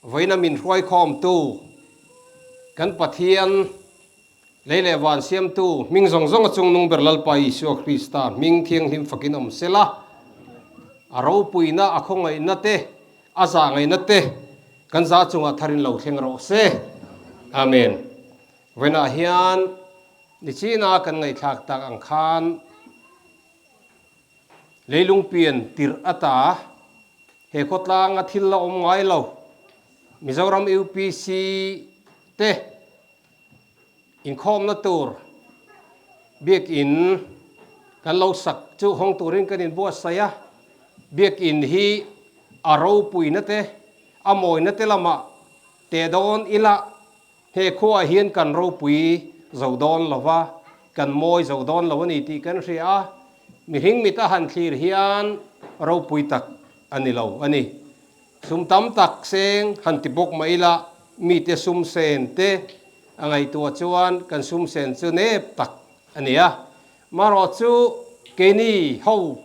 Vawiina min hruaikhawmtu kan Pathian lei leh van siamtu hming zawng zawng a chungnung ber Lalpa Isua Krista hming thianghlim fakin awm sela, a ropuina, a khawngaihna te, a zahngaihna te kan za chungah tharin lo thleng rawh se. Amen. Vawiinah hian nichina kan ngaihthlak tak ang khan leilung pian tirh ata He khawtlanga thil la awm ngai lo Mizoram UPC te inkhawmna tur biakin kan lo sak chu hawng turin kan inbuatsaih a, biakin hi a ropuina te a mawina te lamah teh dawn ila He khuaah hian kan ropui zo dawn lo va, kan mawi zo dawn lo a ni tih kan hria a, mihring mit a han thlir hian ropui tak a ni lo a ni. Sum tam tak seng han ti bawk mah ila, mite sum sen te a ngaihtuah chuan kan sum sen chu nep tak a ni a. Marawh chu keini ho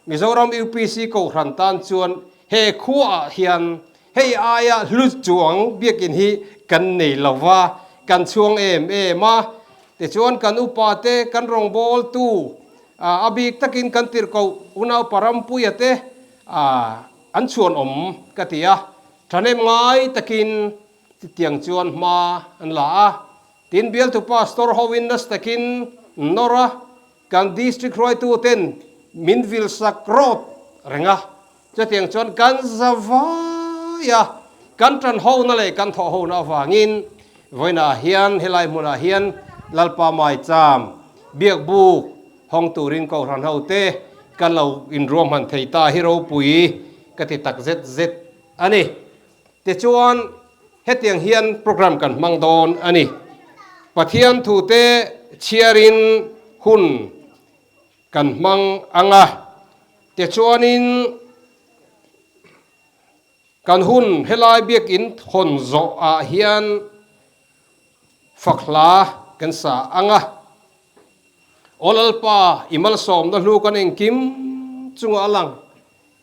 Mizoram UPC Kohhran tan chuan he khuaah hian hei aia hlu chuang biakin hi kan nei lo va, kan chhuang em em a. Tichuan kan upa te, kan rawngbawltu, a bik takin kan tirhkoh unaupa Rampuia te an chhuanawm ka ti a. Thahnem ngai takin chutiang chuan hma an la a. Tin, bialtu pastor hoin nasa takin nawr a. Kan district hruaitu ten min vil sak rawt reng a, chutiang chuan kan za vai a, kan tan hona leh kan thawh hona avangin vawiinah hian helai hmunah hian Lalpa Maicham biakbuk hawng turin Kohhran hote kan lo inruahman thei ta hi ropui ka ti tak zet zet a ni. Tichuan, hetiang hian program kan hmang dawn a ni. Pathian thute chhiarin hun kan hmang ang a, tichuanin kan hun helai biakin hawn zawh ah hian fak hla kan sa ang a. Aw Lalpa, i malsawmna hlu kan engkim chungah a lang.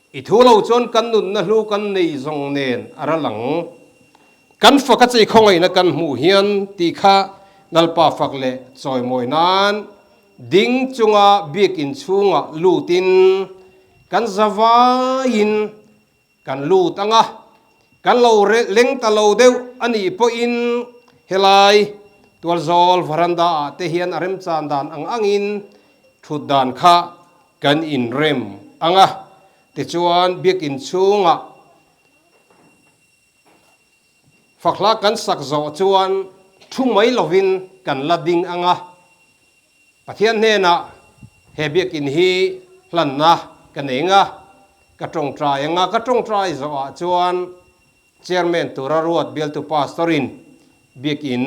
I thu lo chuan kan nunna hlu kan nei zawng nen a ral ang. Kan fak a chei khawngaihna kan hmuh hian tih kha Lalpa fak leh chawimawi nan ding chunga biakin chhungah lutin kan zavaiin kan lut ang a, kan lo leng ta lo deuh a nih pawhin helai tualzawl varanda ah te hian a remchan dan ang angin thut dan kha Kan inrem ang a, tichuan biakin chhungah fakhla kan sak zawh chuan thu mai lovin kan la ding ang a, Pathian hnenah he biakin hi hlanna ka nei ang a, ka tawngtai ang a, ka tawngtai zawhah chuan Chairman tura ruat bialtu Pastor-in Biakin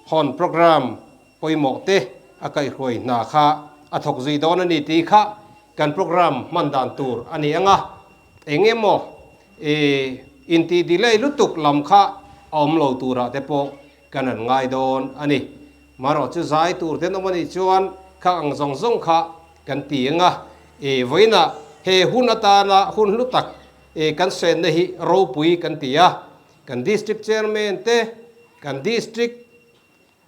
hawn program pawimawh te a kaihhruai hna kha a thawk zui dawn a ni tih kha kan program hman dan tur a ni ang a, eng emaw i inti delay lutuk lam kha a awm lo turah te pawh kan han ngai dawn a ni. Marawh chu zai tur ten awm a nih chuan kha ang zawng zawng kha kan ti ang a, i vawiinah he hun atana hun hlu tak E kan senna hi ropui kan ti a, kan District Chairman te, kan District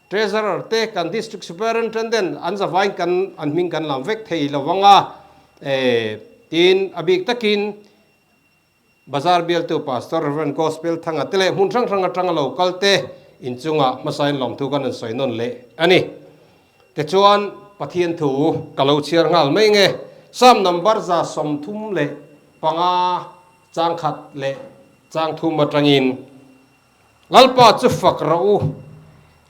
Treasurer te, kan District Superintendent an zavain kan an hming kan lam vek thei lo vang a, e tin a bik takin Bazar bialtu Pastor Rev. Gospel Thanga te leh hmun hrang hrang atanga lo kal te inchungah hmasain lawmthu kan rawn sawi nawn leh a ni. Tichuan Pathian thu ka lo chhiar nghal mai nge, Psalm number 35 chang khat leh chang thum atangin, Lalpa chu fak rawh u,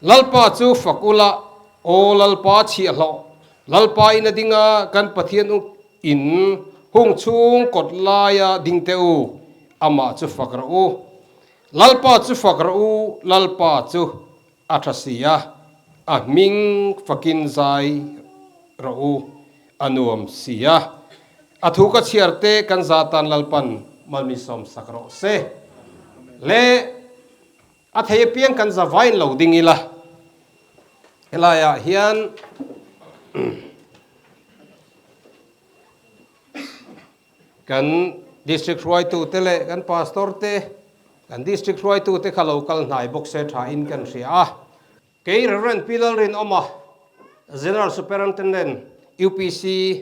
Lalpa chu fak ula, aw Lalpa chhiahhlawh, Lalpa in a ding a, kan Pathian in hung chhung kawt laia ding teh u, amah chu fak rawh u. Lalpa chu fak rawh u, Lalpa chu A tha si a, a hming fakin zai rawh u, a nuam si a. A thu ka chhiar te kan za tan Lalpan malmi sawm sak rawh se. Le a thei apiang kan za vain lo ding ila. Helaiah hian kan district hruaitute leh kan pastor te. Kan District hruaitute kha lo kal hnai bawk se tha in kan hria a. Kei Rev. Pi Lalrinawma, General Superintendent, UPC,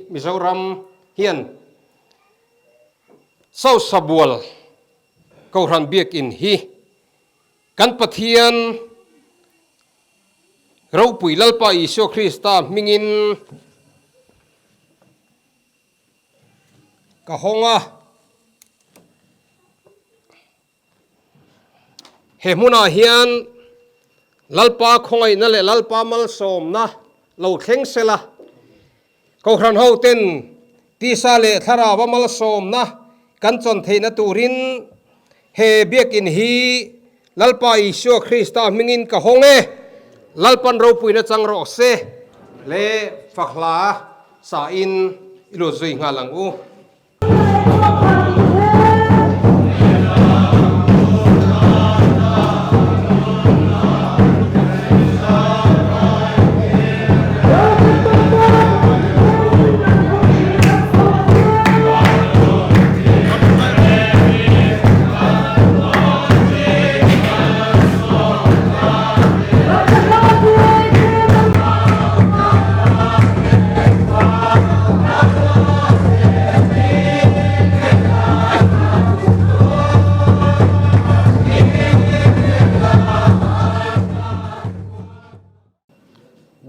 Mizoram hian Sosabual Kohhran Biakin hi kan Pathian ropui Lalpa Isua Krista hmingin ka hawng a. He hmunah hian Lalpa khawngaihna leh Lalpa malsawmna lo thleng sela, Kohhran hoten tisa leh thlarauva malsawmna kan chawn theihna turin he biakin hi Lalpa Isua Krista hmingin ka hawng e. Lalpan ropuina chang rawh se le fakhla sain i lut zui nghal ang u.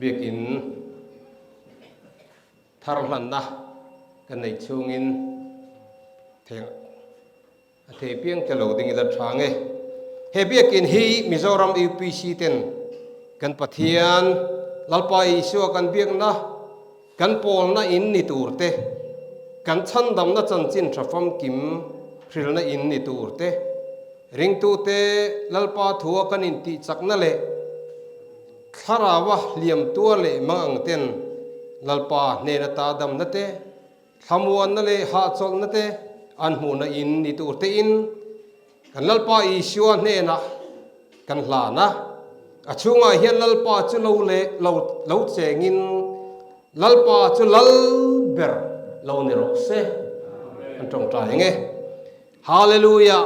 Biakin thar hlanna kan nei chhungin theng a thei piang te lo ding ila tha nge. He biakin hi Mizoram UPC ten kan Pathian Lalpa Isua kan biakna Kan pawlna in ni tur te, kan chhandamna chanchin tha famkim hrilna in ni tur te, ringtute Lalpa thua kan intihchakna leh Thlaraua hliam tuar leh mang ang ten Lalpa hnen ata damna te, thlamuanna leh hahchawlhna te an hmuhna in ni tur tein Kan Lalpa Isua hnenah kan hlan a, a chhungah hian Lalpa chu lo leh lo lo chengin Lalpa chu lal ber lo ni rawh se. Kan tawngtai ang e. Hallelujah!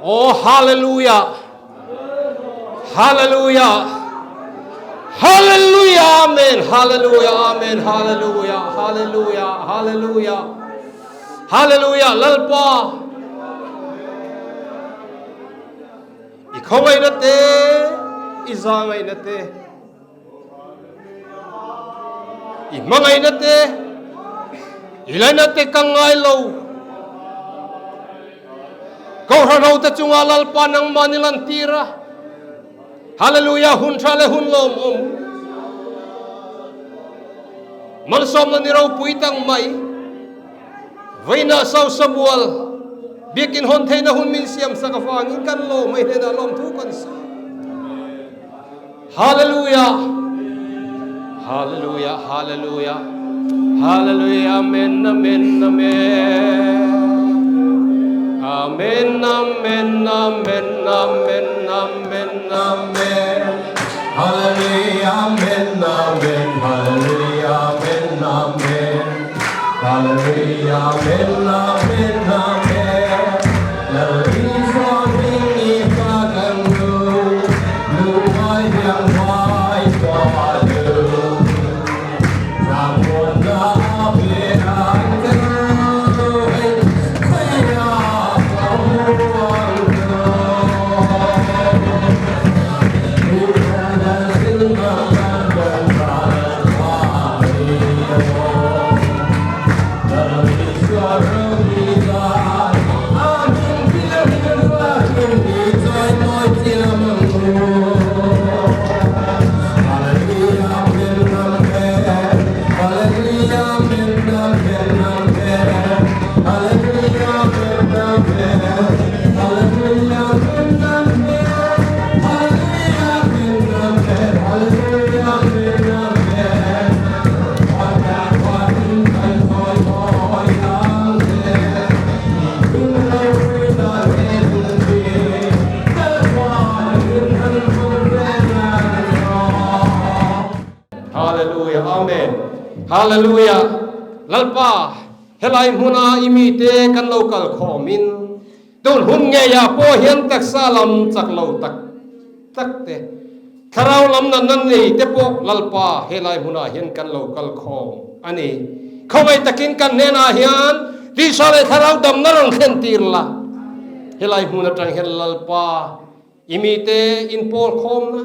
Aw Hallelujah! Hallelujah! Hallelujah! Amen! Hallelujah! Amen! Hallelujah! Hallelujah! Hallelujah! Hallelujah Lalpa i khawngaihna te i zangaihna te i hmangaihna te i laina te ka ngai lo Kohhran ho te chunga Lalpa nangmah ni lan tir a Hallelujah hun tha leh hun lawmawm Malsawmna ni ropui tak mai. Vawiinah South Samual biakin hawn theihna hun min siam sak avangin kan lawm a, i hnenah lawmthu kan sawi. Hallelujah! Hallelujah! Hallelujah! Hallelujah! Amen! Amen! Amen! Amen! Amen! Amen! Amen! Amen! Amen! Hallelujah Amen Amen Hallelujah Amen Amen Hallelujah Amen Amen Amen Lal Isua hming i fa kan nu Lungngai hiang hmai pa lu Thlamuanna a pe ang che hei khawiah ka hmu ang che. Hallelujah Amen Hallelujah Lalpa helai hmuna i mite kan lo kal khawmin. Tun hun ngeiah pawh hian taksa lam chak lo tak tak te, thlarau lam natna nei te pawh Lalpa helai hmunah hian kan lo kal khawm a ni. Khawngaih takin kan hnenah hian tisa leh thlarau damna rawn thlen tir la. Helai hmun atang hian Lalpa i mite inpawl khawmna,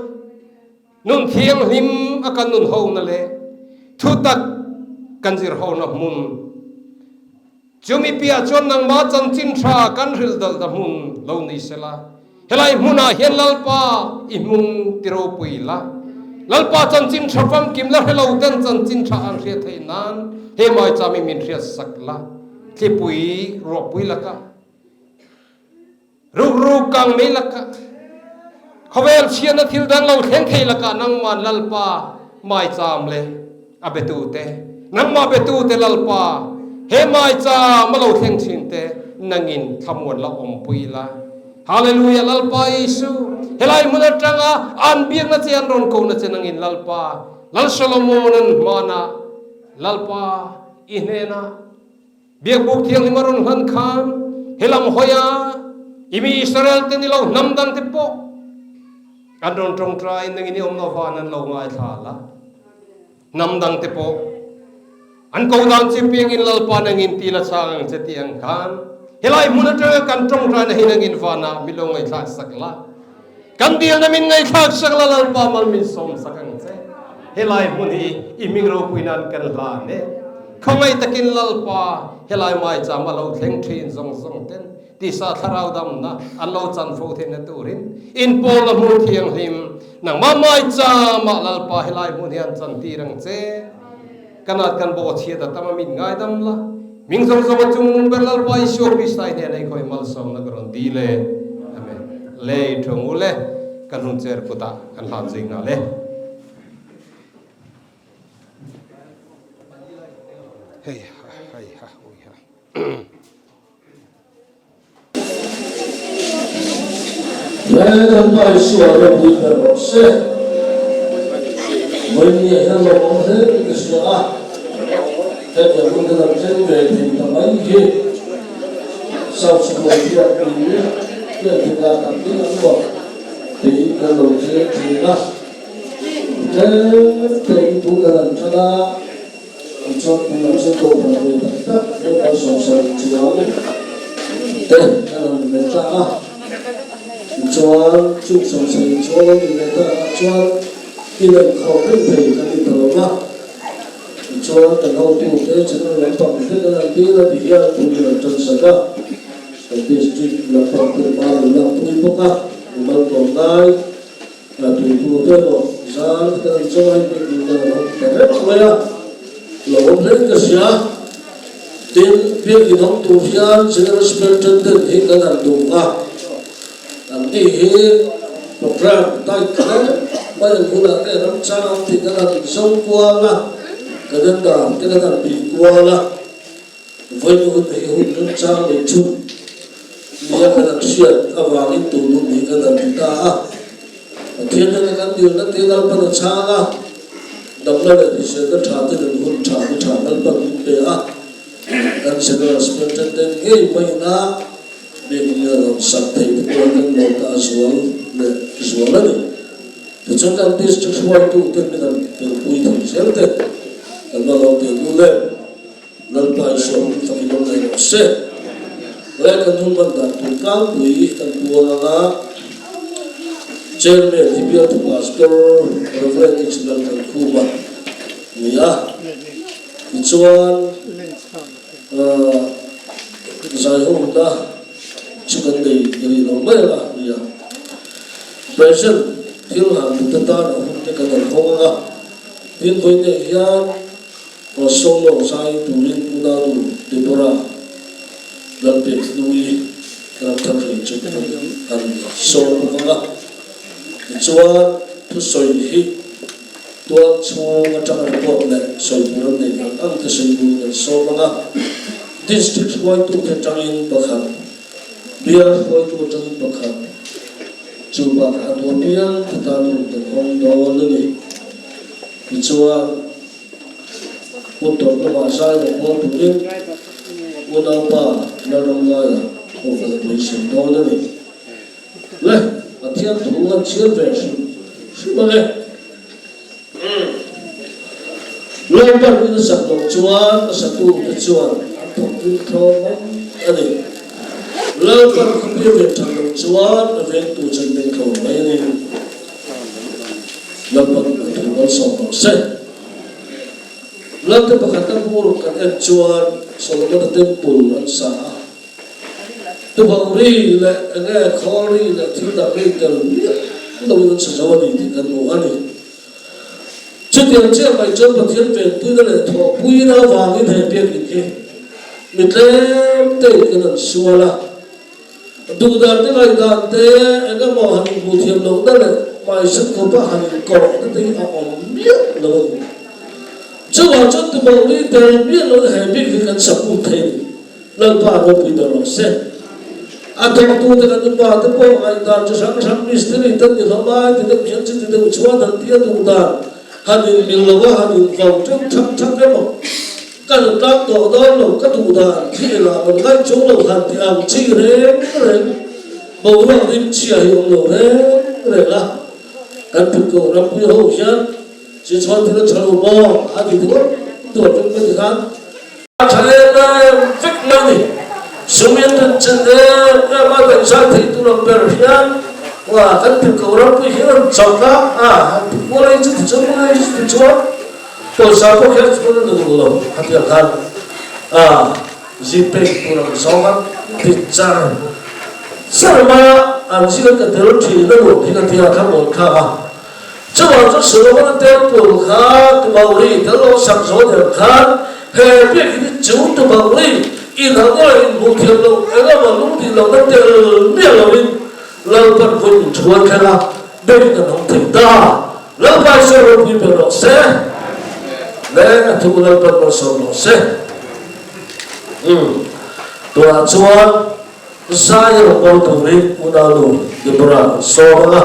nun thianghlim a kan nun hona leh thutak kan zir hona hmun, Chumi piah chuan nangmah chanchin tha kan hrilh dalh ta hmun lo ni sela, helai hmunah hian Lalpa i hmung ti ropui la, Lalpa chanchin tha famkim la hre lo ten chanchin tha an hriat theih nan he maicham i min hriat sak la, thlipui ruahpui lakah. Rukru kang mai lakah, khawvel chhiatna thil dang lo thleng thei lakah nangman Lalpa maicham leh a betute, nangmah betute Lalpa he maicham a lo thleng thin te nangin thlamuan la awmpui la. Hallelujah Lalpa Isu, helai hmun atanga an biakna che an rawn kohna che nangin Lalpa Lal Solomonan hmanah Lalpa i hnenah Biakbuk Thianghlim a rawn hlan khan he lam hawia i mi Israel te ni lo hnam dang te pawh an rawn tawngtai nangin i awm lo van an lo ngaithla la. Hnam dang te pawh an ko dan chi piangin Lalpa nangin ti la chang ang che tih ang khan helai hmun atanga kan tawngtaina hi nangin vanah mi lo ngaihthlak sak la. Kan dilna min ngaihthlak sak la Lalpa mal min sawm sak ang che. Helai hmun hi i hming ropui nan kan hlan e. Khawngaih takin Lalpa helai maicham a lo thleng thin zawng zawng ten tisa thlarau damna an lo chan fo theihna turin inpawlna hmun thianghlim nangmah maicham ah Lalpa helai hmun hi an chan tir ang che. Ka nat kan bawh chhiat a tam a mit ngaidam la, ming zawng zawng a chungnung ber Lalpa Isua Krista i hnenah i khawi malsawmna ka rawn dil e. Amen. Lei thung u le, kan hun cher kutah kan hlan zui nghal e. Hei ha hei ha ui ha. Lalpa Isua ropui ber rawh se. Vawinia hian lo awm hle tih ka hria a, hetiang hun ka lo thleng ve thei ta mai hi South Sudan biak in hian thingah tak ding ang maw tiin kan lo thleng thin a, tlem tein thu kan han tan a. Tichuan tunah chuan kohhran ve tak tak member 70 chuang te an rawn ve ta a. Tichuan chung 70 chuang an in ve tak ah chuan inenkhawm reng thei kan ni ta lo va. Tichuan kan hotu te general lampang te kan han dil a ti hian thu min rawn tan sak a. Kan district lampang te hma min lakpui bawk a, mimal tlawmngai. A tuitu te emaw zan te kan chaw hei te tih dan a awm ta reng mai a, lo awm hle ka hria. Tin, biakin awm tur hian General Superintendent hi kan han duh a, an ni hi programme tight hle mai ang hunah nge ramchang ang tih kan han inzo kual a, calendar te kan han bih kual a. Vawiin hun hi hun remchang leh chhun nia kan han hriat avangin tun hun hi kan han ti ta a. Pathian nena kan dilna te Lalpan a chhang a, damna leh hriselna tha te nen hun tha ni tha Lalpan min pe a. Kan General Superintendent ngei maina biakinn a rawn sak theih te pawh kan lo ta a zual leh zual a ni. Tichuan kan District hruaitute min han telpui thei zel te kan la lo tel dul em? Lalpa Isua hming fak in awm leh rawh se. He kan hun hman dan tur tlangpui kan puang anga Chairman hi bialtu Pastor Rev. H. Lalkalkhuma a ni a. Tichuan zaihawmna chu kan nei rih lo mai anga ni a. Present thil han tute tan a hun te kan han hawng anga tin vawiin hian Aw solo zai turin unau Deborah Lalpek hlui ram thar hlei chu an sawm bawk ang a. Tichuan thusawi hi tual chhung atanga report leh sawi tur an neih ang ang te sawi turin an sawm ang a. District hruaitute atangin pakhat, bial hruaitu atangin pakhat, chu bakah a duah piang te tan hun kan hawng dawn a ni. Tichuan. Hun tawp lamah zai lo kual turin unaupa Lalramngaia. Kohhran pui sin dawn a ni. Le, Pathian thu kan chhiar ve hrim hrim ang e. Lalpan in a sak loh chuan a satu te chuan an thawk ring thlawm mai a ni. Lalpan khawpui a ven that loh chuan a vengtu chan beng thlawm mai a ni. Lalpan a thu malsawm rawh se. Lalte pakhatna bur kan en chuan Solomon-a temple an sa a. Tubauh ri leh enge khawl ri leh thil dang ri tel miah loin an sa zo a ni tih kan hmu a ni. Chutiang chiah mai chuan Pathian venpuina leh thawhpuina avangin he biakin hi mi tlem tein kan han sual a. Duhdan te ngaihdan te eng emaw han inhmuh thiam lohna leh hmaisan khawpa han inkawrhna te hi a awm miah lo a ni. Chuvang chuan tubauh ri tel miah loin he bik hi kan support thei a ni. Lalpa ropui ber rawh se. A thawktute kan upa te pawh ngaihdan chi hrang hrang mistiri te ni hlawm ai ti deuh hian chuti deuh chuan han ti a duhdan han inmil lo a han invau teuh thak thak emaw ka han tlang tawh dawn lo ka duhdan khi elah rawn ngaih chung lo han ti ang chi reng reng boruak rim chhia hi awm lo reng reng a kan phutko rampui ho hian chi chhuan thil a tha lo maw a ti duah duah vek mai ti khan A tha em em vek mai ni. Sumin rinchen em em a daihzai theih tur ang ber hian ua kan philko rampui hi rawn chak a, a han ti kual ei chu ti chuan kual ei chu ti chuan pawisa pawh kher chu kan duh lo khatiang khan a zipei tur ang zawng a ti char char mai a, an zing ka tel thin a nuam hi ka tia kha mawn thlak a. Chuvang chu Solomon-a temple kha Tubauri tel lo sak zo der khan he biakinn hi chu Tubauri inhauhna leh inhmuh thiam loh eng emaw lungdih lohna tel miah loin Lalpan vawi min thuai thleng a, biakinn an awm thei ta. Lalpa Isua ropui ber rawh se. Le a thu Lalpan malsawm rawh se. Umm. Tunah chuan Zai rawn bo turin unaunu Deborah an sawm ang a,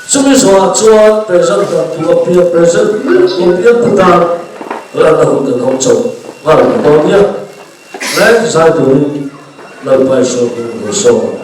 chumi zawhah chuan present dan tur apiang present dan tur apiang te tan lanna hun kan hawng chauh nghal ang dawn nia. Leh zai turin Lalpa Isua hming an sawm ang.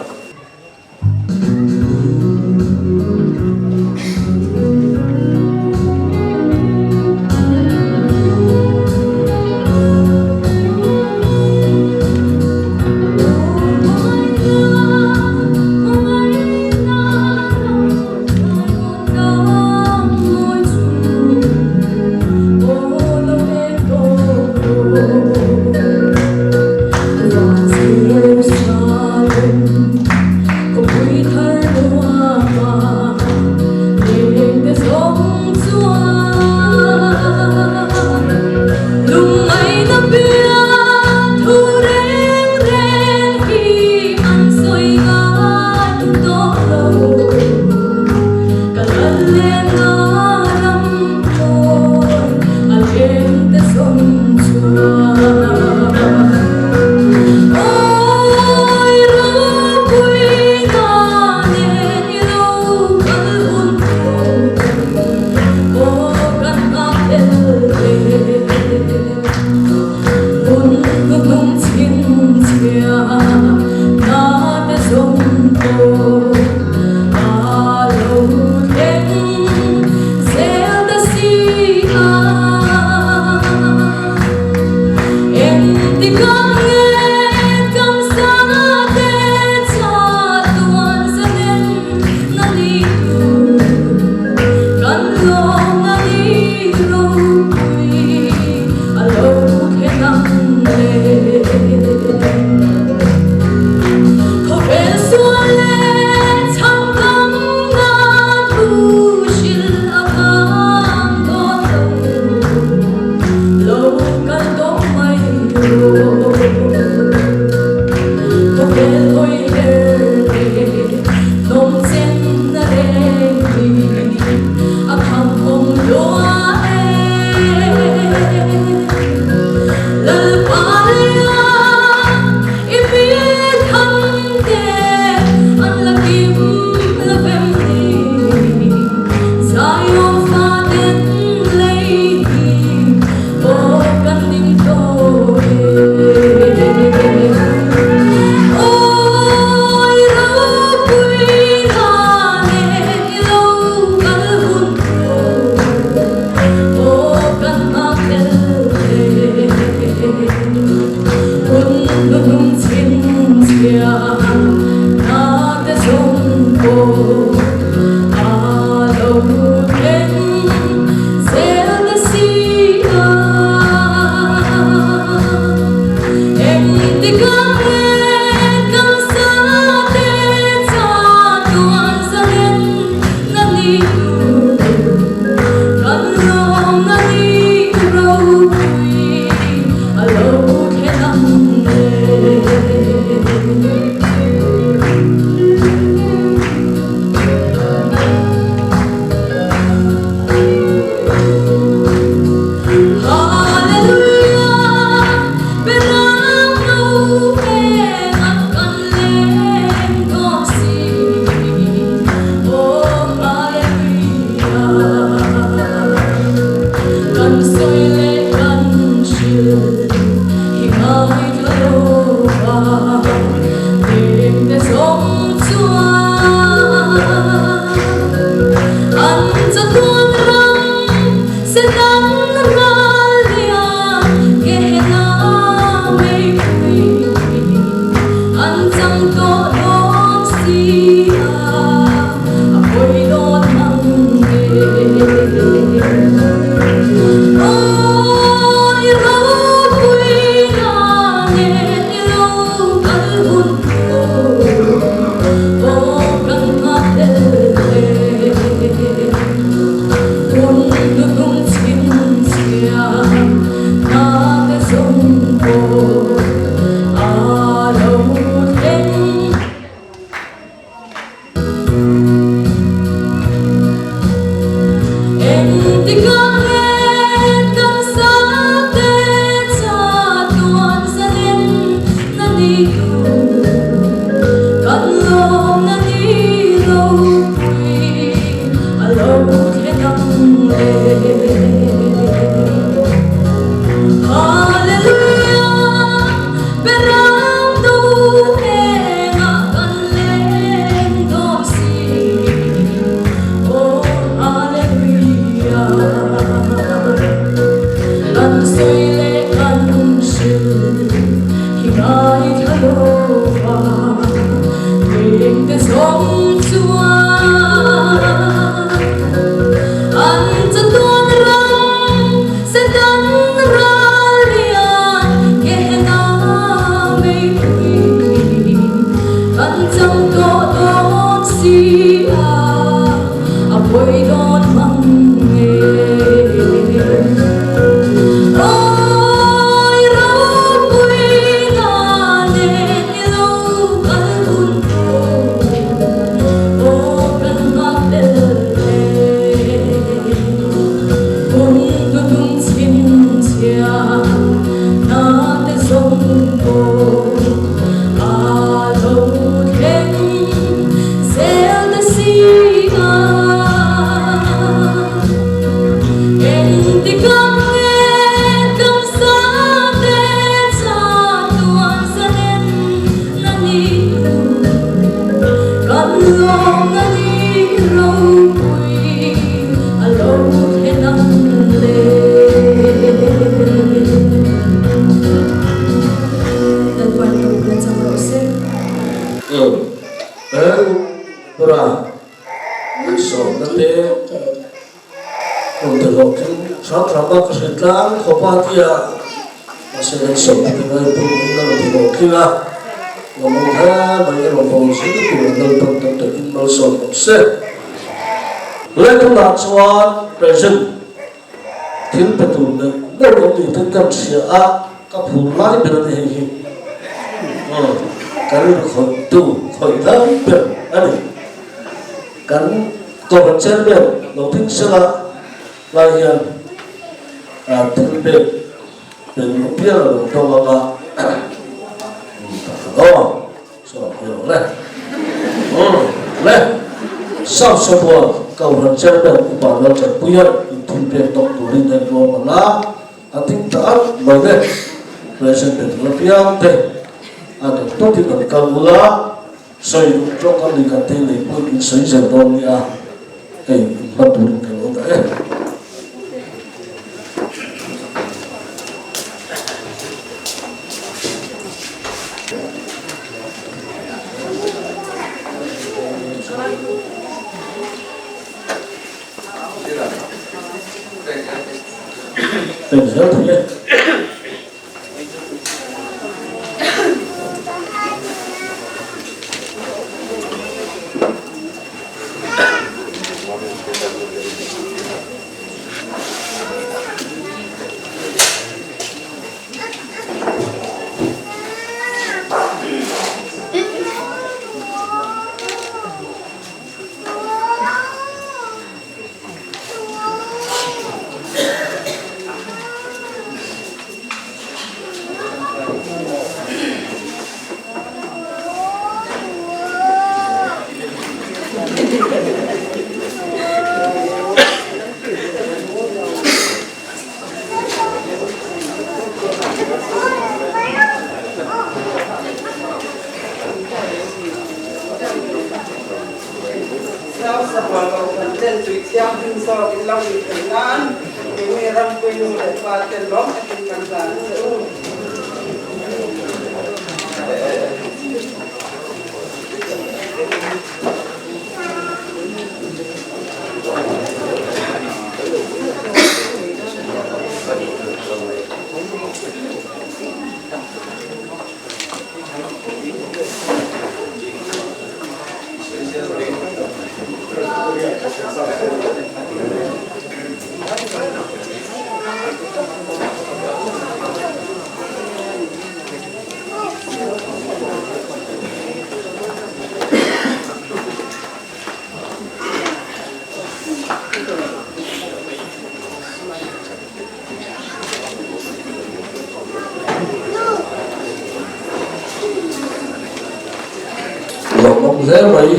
Lawmawm hle mai.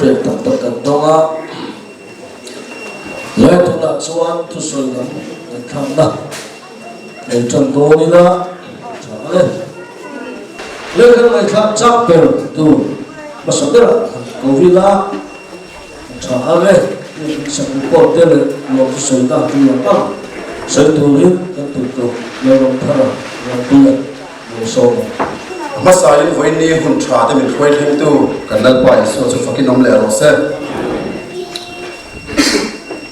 Thilpek tam tak kan dawng a, Lai tunah chuan thusawi lam ngaihthlakna nei tan dawn ila tha ang e. Lehkha ngaihthlak chak ber tur hmasa berah han ko ila tha ang e. Biakin sak report te leh nuam thusawi na tul ang ang sawi turin kan tum tawh Lalramthara Rampuia. A hmasain vawiin ni hun tha te min hruai thlengtu kan Lalpa Isua chu fakin awm leh rawh se.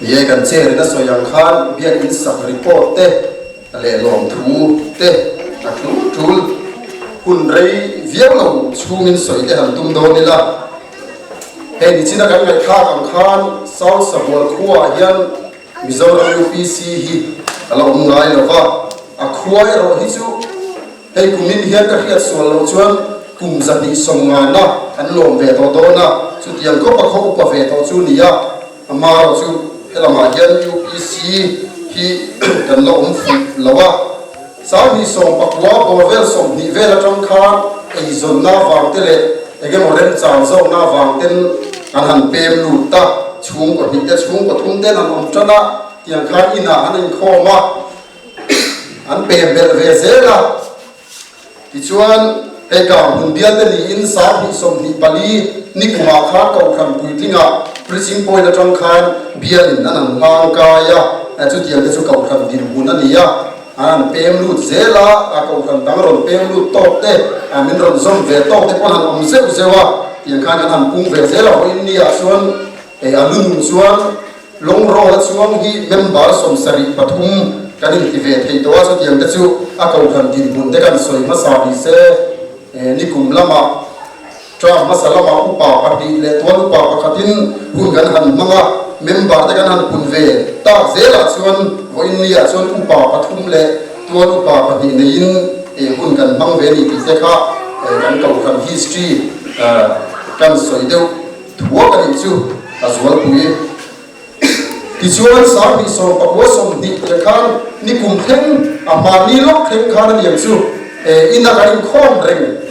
Ni e, kan chair in a sawi ang khan biakin sak report te leh lawmthu te a tul tul hun rei viau lo chhungin sawi te han tum dawn ila. Hei nichina kan ngaihthlak ang khan South Sabual khuaah hian Mizoram UPC hi a la awm ngai lo va, a khua erawh hi chu hei kumin hian ka hriat sual loh chuan kum 250 an lawm ve tawh dawn a, chutiang khawpa khaw upa ve tawh chu ni a, amaherawh chu helamah hian UPC hi kan la awm fuh lo a. 2019 bawr vel 20 vel atang khan eizawnna avang te leh engemaw remchang zawkna avang ten an han pem lut ta, chhungkaw hnih te chhungkaw thum ten an awm tan a, tiang khan inah an inkhawm a, an pem belh ve zel a. Tichuan, hei kang hun bial te niin 2024 nikumah khan Kohhran puitlingah Preaching Point atang khan bialin an han hlang kai a, chutiang te chu Kohhran dinhmun a ni a, an han pem lut zel a, a Kohhran dang rawn pem lut tawk te, min rawn zawm ve tawk te pawn han awm zeuh zeuh a, tiang khan kan han pung ve zel a, vawiin niah chuan hei a lunung chuan Lawngrawla chuang hi member 73 kan inti ve thei tawh a, chutiang te chu a kohhran dinhmun te kan sawi hmasa ni se, nikum lamah term hmasa lamah upa pahnih leh tual upa pakhatin hun kan han hmang a, member te kan han pun ve tak zelah chuan vawiin niah chuan upa pathum leh tual upa pahnih neiin hun kan hmang ve a ni tih te kha kan kohhran history kan sawi deuh. Thuak a nih chu a zualpui. Tichuan 2019 20 tih khan nikum thleng a hmanni lawk thleng khan a niang chu ina kan inkhawm reng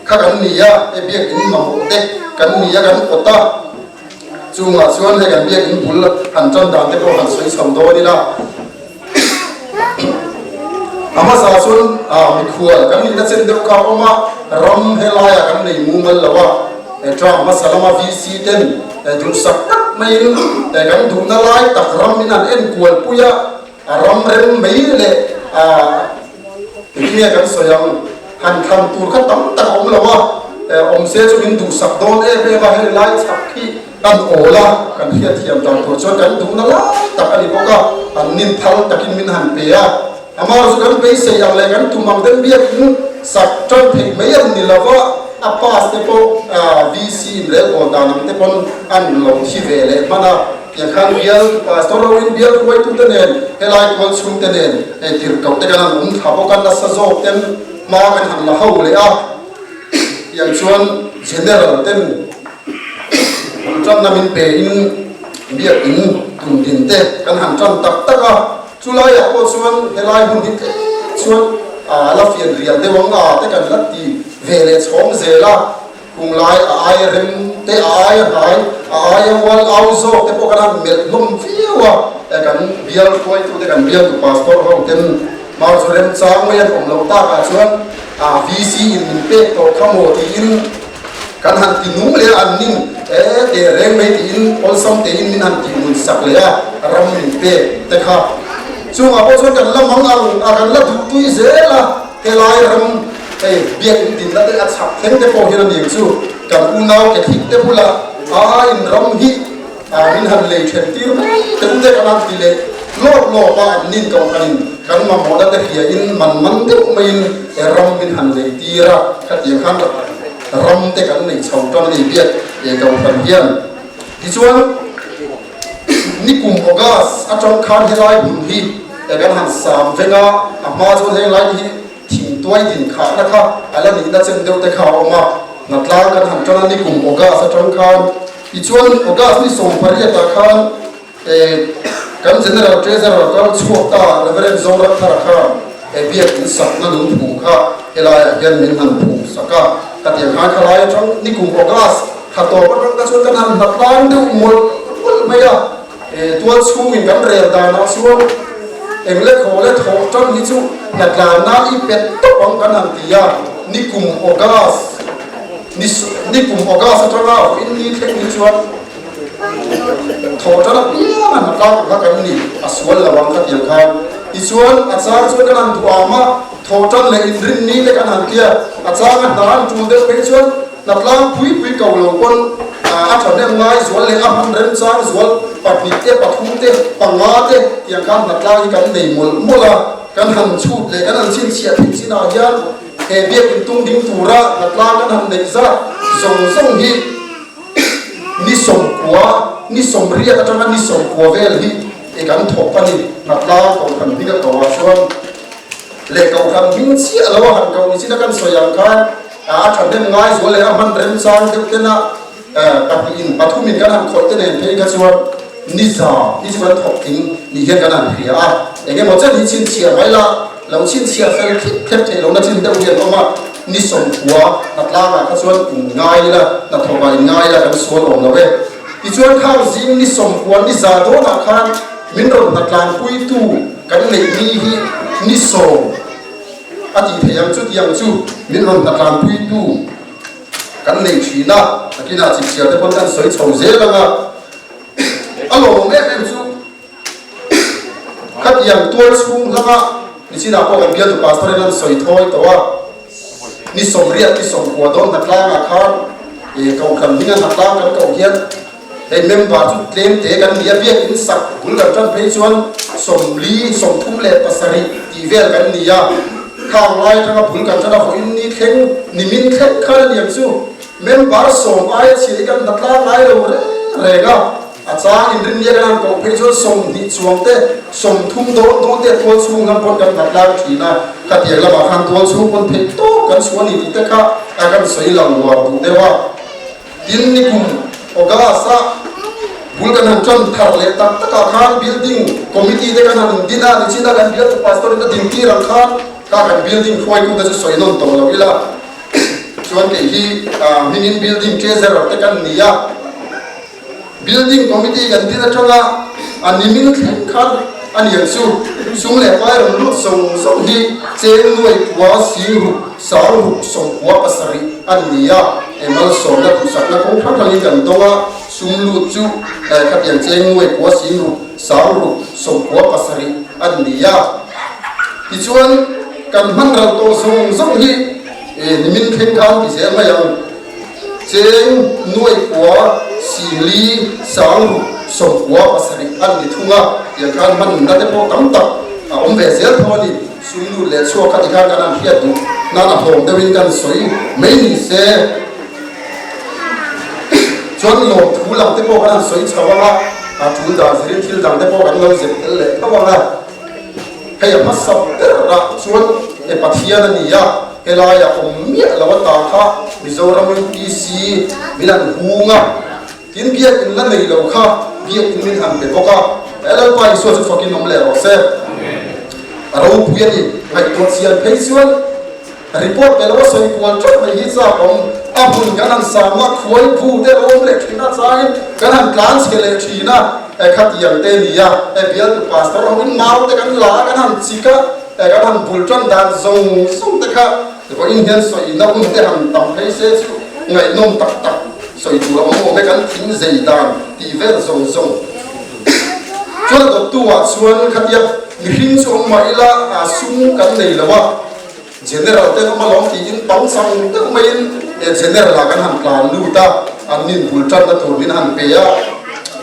kha kan ni a, he biakin mamawh te kan ni a kan awt a, chungah chuan hei kan biakin bul han tan dan te pawh han sawi chho dawn ila. A hmasa chuan mikhual kan nihna chen deuh kha a awm a, ram helaiah kan nei mumal lo a, term hmasa lama VC ten duhsak tak maiin kan duhna lai tak ram in an enkual pui a, a ram rem mai leh engtin nge kan sawi ang, han thlan tur kha tam tak a awm lo a, awm se chu min duhsak dawn em em a, hei lai chhak hi. Kan awl a, kan hriatthiam dan tur chuan kan duhna lai tak a ni bawk a, an nin phal takin min han pe a. Amaherawhchu kan beisei ang leh kan tum ang den biakin sak tan theih mai an ni lo va, a pass te pawh VC in relbawl dan ang te pawn an lo thi ve leh hman a. Tiang khan bial pastor ho in bial hruaitute nen helai tual chhungte nen hei tirhkoh te kan han awm thla bawk a, nasa zawk ten hma kan han la ho leh a. Tiang chuan General ten Bul tanna min pe in biakin tum din te kan han tan tak tak a, chulaiah pawh chuan helai hun hi tlem chuan a la fian rial deuh ang a te kan la ti ve leh chhawng zel a, kum lai a aia rem te a aia hnai a aia mual au zawk te pawh kan han melh hlawm viau a, kan bial hruaitute kan bialtu pastor ho ten hmar chu remchang mai an awm loh takah chuan VC in min pek tawh kha maw tiin Kan han ti nung leh a, an ning e teh reng mai tiin awlsam tein min han tih nun sak leh a, ram min pek te kha. Chungah pawh chuan kan la mang ang a, kan la duh tui zel a, helai ram hei biakin dinna te a chhak thleng te pawh hian a ning chu kan unau Catholic te bulah a in ram hi a min han lei then tir mai te u te kan han ti leh lawp lawp a, an nin kohhranin kan mamawhna te hria in man man deuh maiin he ram min han lei tir a, khatiang khan ram te kan nei chho tan a ni biak he kohhran hian. Tichuan nikum August atang khan helai hmun hi kan han sam veng a, a hma chuan henglai te hi Thingtuai din khahna kha a la nihna chen deuh te kha a awm a, hnatlang kan han tan a nikum August atang khan. Tichuan August ni 18 ah khan kan General Treasurer kal chhuak ta Reverend Zoramthara khan biak in sakna lungphum kha helaiah hian min han phum sak a. Khatiang khan khalai atang nikum August. Thla tawp atang te chuan kan han hla tlang deuh mawlh mawlh mai a, tual chhungin kan rel danah chuan eng le khaw le thawh tan hi chu hla tlanna i pet tawp ang kan han ti a, nikum August ni nikum August atanga vawiin ni thleng hi chuan thawh tan apiang a hla tlang ang kha kan ni, a sual lo ang khatiang khan. Tichuan a chang chuan kan han duh am a, thawh tan leh inrinni te kan han tia, a chang a hna an tul deuh phei chuan Hnatlang pui pui ko lo pawn a thahnem ngai zual leh a hman remchang zual pahnih te, pathum te, panga te tiang khan hnatlang hi kan nei mawlh mawlh a, kan han chhut leh kan han chhinchhiah theih chinah hian he biakinn tung ding tura hnatlang kan han neih zat zawng zawng hi ni sawmkua, ni sawmriat atanga ni sawmkua vel hi kan thawk a ni. Hnatlang kohhran hming a ko ah chuan leh kohhran hming chiah lo a han koh ni chin a kan sawi ang khan A thahnem ngai zual leh a hman remchang deuh tena pahnihin pathumin kan han khawih te nen phei kha chuan ni za hi chu kan thawk tling ni hian kan han hria a, eng emaw chen hi chhinchhiah mai la, lo chhinchhiah fel thlip thlep theih lohna chin deuh hi an awm a, ni sawmkhua hnatlangah kha chuan in ngai ila, hnathawkah in ngai ila kan sual awm lo e. Tichuan khang zing ni sawmkhua ni za dawnah khan min rawn hnatlangpuitu kan neih ni hi ni sawm, A tih theih ang chutiang chu min rawn hnatlanpuitu kan nei thin a, nakinah chipchiar te pawn kan sawi chho zel ang a, a lawmawm em em chu khatiang tual chhung hlanga nichinah pawh kan bialtu pastor in an sawi thawi tawh a, ni sawmriat ni sawmkua dawn hnatlangah khan kohhran hminga hnatlang kan koh hian Hei member chu tlem te kan ni a, biakinn sak bul kan tan phei chuan 40, 37 tih vel kan ni a, khang lai atanga bul kan tan a vawiin ni thleng nimin thleng khan a niang chu member sawm aia chhia hi kan hna tlang ngai lo reng reng a, a chang inrinnia kan han koh phei chuan 20 chuang te 30 dawn dawn te tual chhung lam pawn kan hna tlang thin a, khatiang lamah khan tual chhung pawn theih tawp kan chhuah a ni tih te kha a kan sawi lang uar duh deuh a. Tin, nikum August-a bul kan han tan thar leh tak takah khan building committee te kan han indin a, nichina kan bialtu pastor in a dintir ang khan ka kan building hruaitute chu sawi nawn tawh lo ila chuan kei hi hmingin building treasurer te kan ni a, building committee kan din atanga a nimin thleng khan a niang chu sum leh pai rawn lut zawng zawng hi cheng nuai kua sing ruk sang ruk sawmkua pasarih a ni a. He malsawmna duhsakna kawng hrang hrangin kan dawng a, sum lut chu khatiang cheng nuai kua sing ruk, sang ruk, sawmkua pasarih a ni a. Tichuan, kan hman ral tawh zawng zawng hi nimin thleng khan ti zel mai ang. Cheng nuai kua sing li, sang ruk, sawmkua pasarih a ni thung a, tiang khan hmanna te pawh tam tak a awm ve zel tho a ni. Sum lut leh chhuak kha tikhan kan han hriat duh nan a hlawm deuhin kan sawi mai ni se. Chuan lawmthu lam te pawh kan han sawi chho ang a, a tul dan zirin thil dang te pawh kan lo zep tel leh tho ang a. Hei a hmasa berah chuan e Pathian a ni a, helaiah awm miah lo ata kha Mizoram UPC min han hung a. Tin, biakinn la nei lo kha biakinn min han pe bawk a, Lalpa Isua chu fakin awm leh rawh se. A ropui a ni. Ngaihtuah chian phei chuan report pe lo a sawi kual teuh mai hi chak awm. A hmun kan han sam a, khuai bu te lo awm leh thin a, changin kan han tlan chhe leh thin a, khatiang te nia, bialtu pastor hoin mau te kan la a, kan han chik a, kan han bul tan dan zawng zawng te kha vawiin hian sawi na hun te han tam phei se chu ngaihnawm tak tak. Sawi tur a awm awm e, kan thing zei dan tih vel zawng zawng. Chuan a dawttu ah chuan khatia mihring chu awm mah ila sum kan nei lo a, General te an awm alawm tiin pangchang deuh maiin General ah kan han tlan lut a, an nin bul tanna tur min han pe a,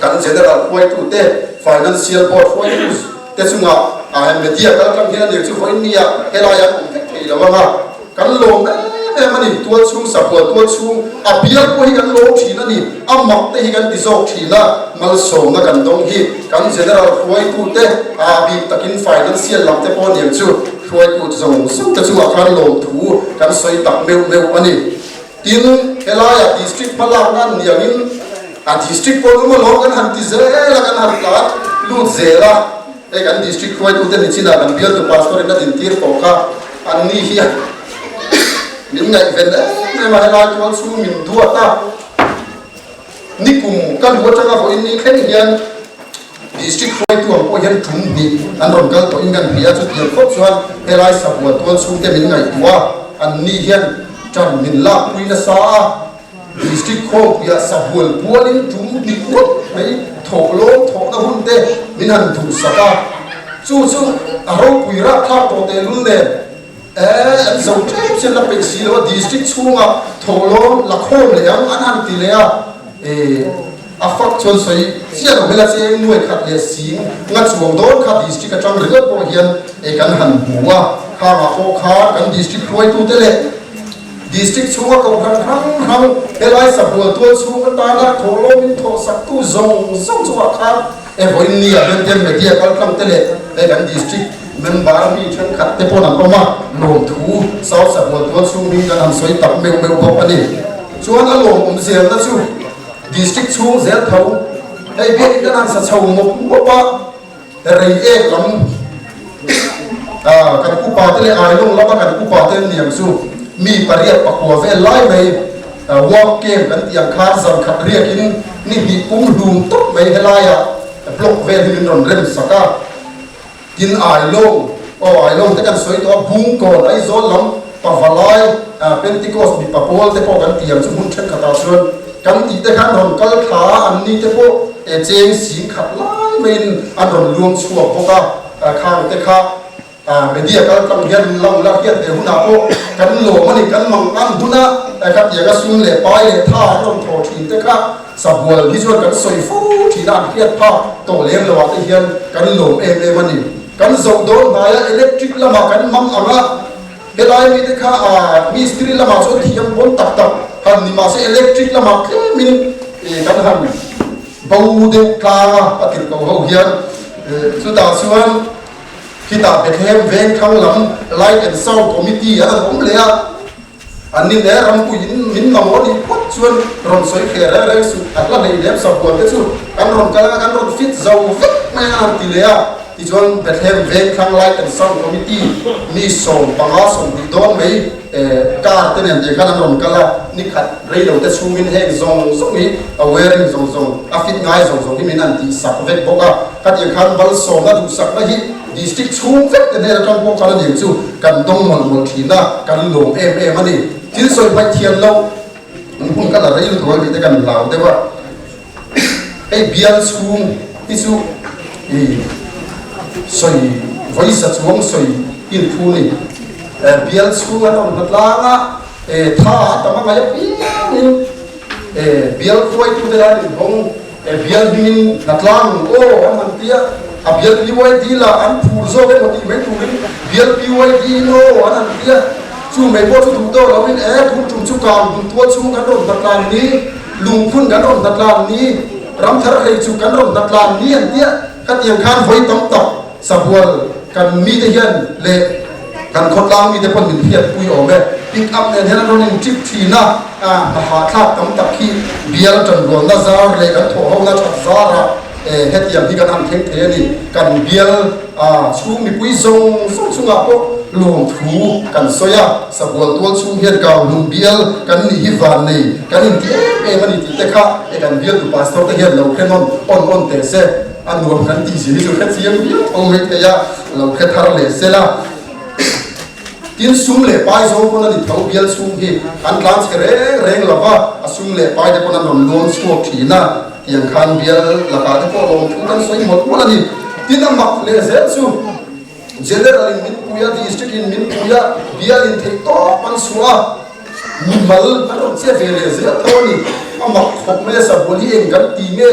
kan General hruaitu te, Financial Board hruaitu te chungah media kal tlang hian a nih chu vawiin nia helai an awm vek thei lo ang a. Kan lawm em em a ni, tual chhung sahual tual chhung a bial pawh hi kan lawm thin a ni, a mak te hi kan ti zawk thin a, malsawmna kan dawng hi kan general hruaitute a bik takin financial lam te pawh aniang chu hruaitu zawng zawng te chungah khan lawmthu kan sawi tak meuh meuh a ni. Tin, helaiah district hmalakna an niangin a district pawh emaw lawm kan han ti zel a, kan han tlan lut zel a, hei kan district hruaitute nichinah kan bialtu pastor in a dintir tawh kha an ni hian min ngaihven em em a, helai tual chhung min duat a. Nikum ka lu atanga vawiin ni thleng hian District hruaitu ang pawh hian tum hnih an rawn kal tawhin kan hria a, chutiang khawp chuan helai sabual tual chhungte min ngaihtuah a, an ni hian tan min lakpui nasa a, District khawmpuiah sabual pualin tum hnih ngawt mai thawhlawm thawhna hun te min han duhsak a, chu chu a ropui rahthlak tawh tehlul nen. Eh, an zo tlem chian la peih si lo a, district chhunga thawhlawm la khawm leh ang an han ti leh a, eh, a fak chuan sawi chiah lo hmel a cheng nuai khat leh sing nga chuang dawn kha district atang ringawt pawh hian eh kan han hmu a, khangah pawh khan kan district hruaitute leh district chhunga kohhran hrang hrang helai sabual tual chhung atana thawhlawmin thawhsaktu zawng zawng chungah khan eh vawiin ni ah hian te media kaltlang te leh hei kan district Member mi thenkhat te pawn an awm a, lawmthu South Sabual tual chhung hming kan han sawi tak meuh meuh bawk a ni. Chuan a lawmawm zelna chu District chhung zel tho hei biakin kan han sa chho mawp mawp a, rei ek lam kan upa te leh Ailawng lama kan upa te an niang chu mi pariat pakua vel lai mai work camp kan tih ang khan zan khat riakin ni hnih pum hlum tawp mai helaiah block vel hi min rawn rem sak a. Tin Ailawng, aw Ailawng te kan sawi tawh a, Bungkawn, Aizawl lam Pavalai, Pentecost mipa pawl te pawh kan ti ang chu hmun thenkhatah chuan kan tih te khan rawn kal thla a, an ni te pawh e cheng sing khat lai maiin an rawn luang chhuak bawk a, khang te kha media kal tlang hian lang la hian he hunah pawh kan lawm a ni, kan mang an huna khatianga sum leh pai leh tha an rawn thaw thin te kha. Sabual hi chuan kan sawi fo thin a, an hriat phak tawh lem lo ah te hian kan lawm em em a ni. Kan zoh dawn hnaia electric lamah kan hmang ang a, helai mite kha mistiri lamah chuan thiam pawn tak tak han ni mahse electric lamah tlemin kan han bo deuh tlang a, a tirhkoh ho hian chutah chuan khitah Bethlehem Vengthlang lam Light and Sound Committee an han awm leh a. An ni hle, rampuiin min mamawh nih phawt chuan rawn sawi hle reng reng suh, a hla hlei lem sabual te chu kan rawn kal anga kan rawn fit zo vek mai a han ti leh a. Tichuan Bethlehem Vengthlang Light and Sound Committee mi 15 20 dawn mai car te nen te khan an rawn kal a, ni khat rei lo te chhungin heng zawng zawng hi a wearing zawng zawng a fit ngai zawng zawng hi min han tihsak vek bawk a, khatiang khan malsawmna duhsakna hi District chhung vek te hnen atang pawh khan a nih chu kan dawng mawlh mawlh thin a, kan lawm em em a ni. Thil sawi hmaih thiam loh an hun kha la rei lutuk ang tih te kan hlau deuh a. Hei bial chhung hi chu i sawi vawi za chuang sawi inthu a ni. Bial chhung an rawn hna tlang a, tha a tam a ngaih apiangin bial hruaitute an inhawng. Bial hmingin hnatlang aw an han ti a, a bial PYD lah an phur zawk emaw tih mai turin bial PYD in aw an han ti a, chu mai pawh chu duh tawh loin e tun tum chu kang hun tual chhung kan rawn hnatlan ni, lungphun kan rawn hnatlan ni, ramthar hlei chu kan rawn hnatlan ni an ti a, khatiang khan vawi tam tak Sabual kan mite hian leh kan khawtlang mite pawn min hriatpui awm e. Pick up nen hian an rawn in trip thin a, hna hahthlak tam tak hi bial tanrualna zar leh kan thawhhona that zarah hetiang hi kan han thleng thei a ni. Kan bial chhung mipui zawng zawng chungah pawh lawmthu kan sawi a, Sabual tual chhung hian Kanghlum bial kan nih hi vannei kan inti em em a ni tih te kha kan bialtu pastor te hian lo hre nawn awn awn teh se. A nuam kan tih zir hi chu hre chiang viau tho mai thei a, lo hre thar leh sel a. Tin, sum leh pai zawng pawn a ni tho, bial chhung hi an tlan chhe reng reng lo va, a sum leh pai te pawn an rawn luang chhuak thin a, tiang khan bial lakah te pawh lawmthu kan sawi mawlh mawlh a ni. Tin, a mak leh zel chu General in min pui a, District in min pui a, bial in theih tawp an chhuah a, mimal an rawn che ve leh zel tho a ni. A mak khawp mai a, sabual hi eng kan ti nge?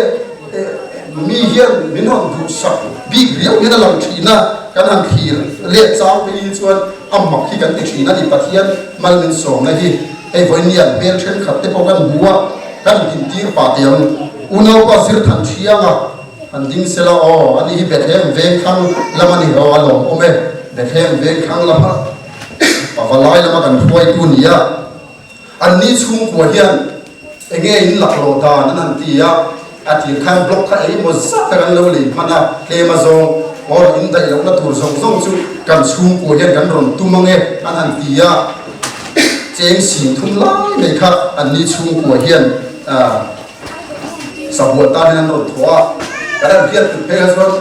Mi hian min rawn duhsak bik riau hian a lang thin a, kan han thlir let chang phei hi chuan a mak hi kan ti thin a ni. Pathian mal min sawmna hi hei vawiin hmel thenkhat te pawh kan hmu a, kan dintir pah teh ang. Unaupa Zirthan Thianga han ding se la aw, ani hi Bethlehem Vengthlang lam a ni aw, a lawmawm e. Bethlehem Vengthlang lama pavalai lama kan hruaitu ni a. Anni chhungkua hian enge in laklawh dan an han ti a, a tir khan block kha engemaw zat tak an lo lei hman a, tlem a zawng or in daih lohna tur zawng zawng chu kan chhungkua hian kan rawn tum ange an han ti a, cheng sing thum lai mai kha anni chhungkua hian. Sabual tan hian an rawn thawh a, kan han hriat tuk phei kha chuan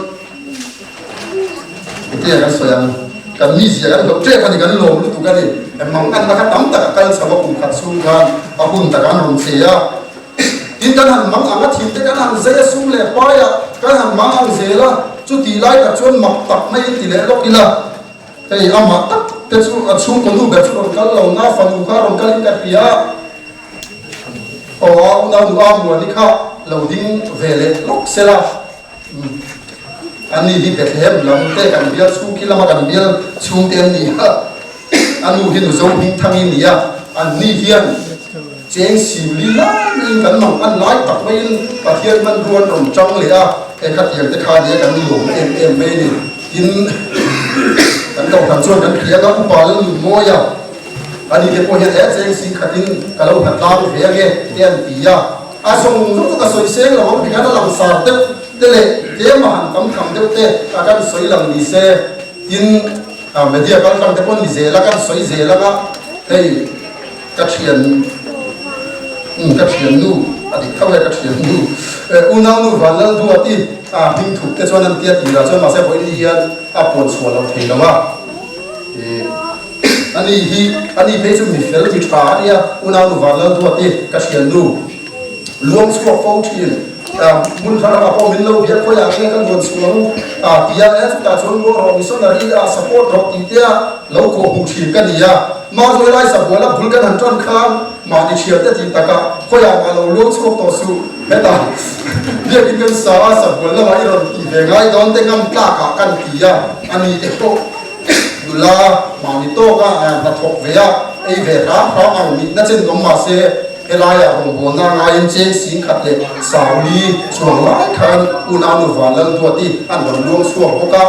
engtin nge kan sawi ang, kan mizia kan hlauh tep a ni, kan lawm lutuk a ni. Manganna kha tam tak a kal chho a, kum khat chhung khan a hun takah an rawn che a. Tin, kan han mang ang a, thinte kan han zai a, sum leh paiah kan han mang ang zel a, chutih lai tak chuan mak tak maiin ti leh lawk ila, hei amah tak te chu a chhungkaw nu ber chu rawn kal lo na, fanu kha rawn kalin ka hria a, aw a unau nu a Muani kha lo ding ve leh lawk sela, ani hi Bethlehem lam te kan bial chhung khi lama kan bial chhungte an ni a. A nu hi Nuzo Hmingthangi ni a, anni hian cheng sim li lai maiin kan mang an lai tak maiin Pathian hmanrua an rawn chang leh a, hei khatiang te kha nia kan lawm em em mai a ni. Tin, kan kohhran chuan kan hria a, Upa Lalnunmawi a, ani te pawh hian he cheng sing khatin ka lo hnatlang ve ange te an ti a, a zawng zawng chu ka sawi seng lo ang tikhan a langsar deuh te leh tlema han tam tham deuh te a kan sawi lang ni se. Tin, Media kal tlang te pawh ni zel a, kan sawi zel ang a, hei ka thian umm ka thian nu a dik tho e ka thian nu unau nu Vanlal Duati a hming thup te chuan an tia tirah chuan mahse vawiin ni hian a puan chhuah loh thei lo a, ih ani hi ani phei chu mi fel mi tha a nia unau nu Vanlal Duati ka thian nu. Luang chhuak fo thin. Hmun thar ah pawh min lo biak khawiah nge ka luan chhuah ang a ti a, e chutah chuan luang rawh missionary ah support rawh tih te a lo kawh hmuh thin ka ni a. Mah chu helai sabual a bul kan han tan khan mahni thian te tih takah khawiah mah lo luang chhuak tawh suh hetah biakin kan sa a sabual lamah i rawn tih ve ngai dawn te ngam tlak ah kan ti a, a ni te pawh nula mahni tawk a hnathawk ve a ei ve hram hram ang nihna chen awm mahse Helaiah rawngbawlna ngaiin cheng sing khat leh Sauli chuang lai khan unaunu Vanlalduati an rawn luang chhuak bawk a.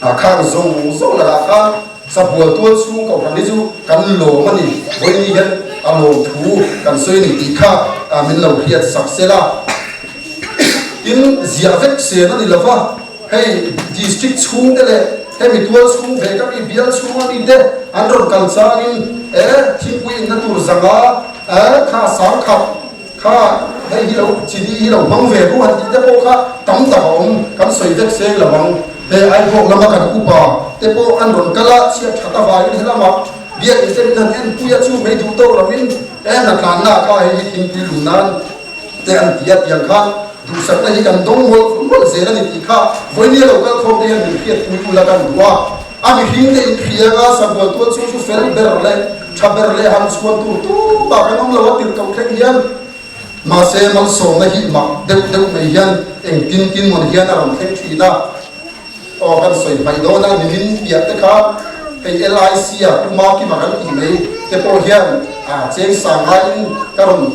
A khang zawng zawng lakah khan sabual tual chhung kohhran hi chu kan lawm a ni, vawiin hian a lawm thu kan sawi a ni tih kha min lo hriat sak sel a. Tin, ziah vek sen a ni lo va, hei district chhungte leh hemi tual chhung ve ka mi bial chhunga mite an rawn kal changin e thingpui inna tur zanga e kha sangkhat kha hei hi lo chini hi lo hmang ve ru han tih te pawh kha tam tak a awm kan sawi vek seng lo ang. Hei Aibawk lama kan upa te pawh an rawn kal a, chhiat that avangin helamah biakin te min han enpui a chu mai duh tawk lovin e hnatlanna kha hei hi thingpui lum nan te an ti a tiang khan duhsakna hi kan dawng mawlh mawlh zel a ni tih kha vawinia lo kal khawm te hian min hriatpui ula kan duh a, a mihring te inhriang a sabual tual chu chu fel ber leh tha ber leh han chhuan tur tumah kan awm lo a tirhkoh thleng hian mahse malsawmna hi mak deuh deuh mai hian engtin tin mawn hian a rawn thleng thin a. Aw kan sawi hmaih dawn a, nimin piah te kha hei LIC a Pu Makima kan tih mai te pawh hian a cheng sang ngaiin ka rawn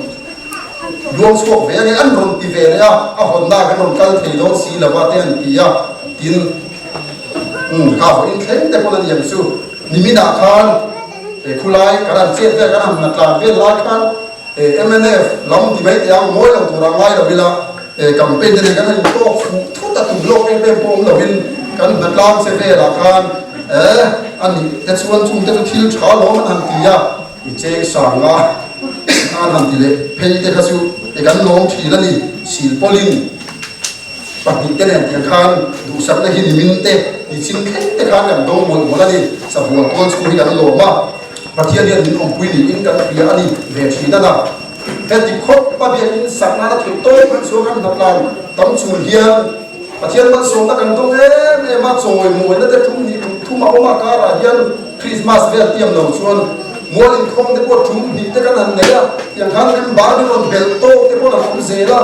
luang chhuak ve ange an rawn ti ve leh a, a hawnna kan rawn kal thei dawn si lova te an ti a, tin umm kha vawiin thleng te pawn a niang chu niminah khan he khulai kan han chet vel kan han hna tlan vel lai khan Mnf lam ti mai teh ang, mawi lo turah ngai lo ila, campaign te nen kan han intawk fuh thut a, tum lawk em em pawh awm lovin kan hnatlang che velah khan a nih te chuan chung te chu thil tha lawm an han ti a, i cheng sang a an han ti leh phei te kha chu kan lawm thin a ni, silpawlin. Pahnih te nen tiang khan duhsakna hi nimin te, nichin thleng te khan kan dawng mawlh mawlh a ni. Sabual tual chhung hi kan lawm a, Pathian hian min awmpui niin kan hria a ni ve thin a na. Heti khawp a biakin sakna na theih tawp kan chhuak kan hnatlan tam chung hian Pathian malsawmna kan dawng em em a, chawimawina te thum hnih kum thum a awm a karah hian Krismas vel tiam lo chuan mual inkhawm te pawh thum hnih te kan han nei a, tiang khan member min rawn belh tawk te pawh an awm zel a.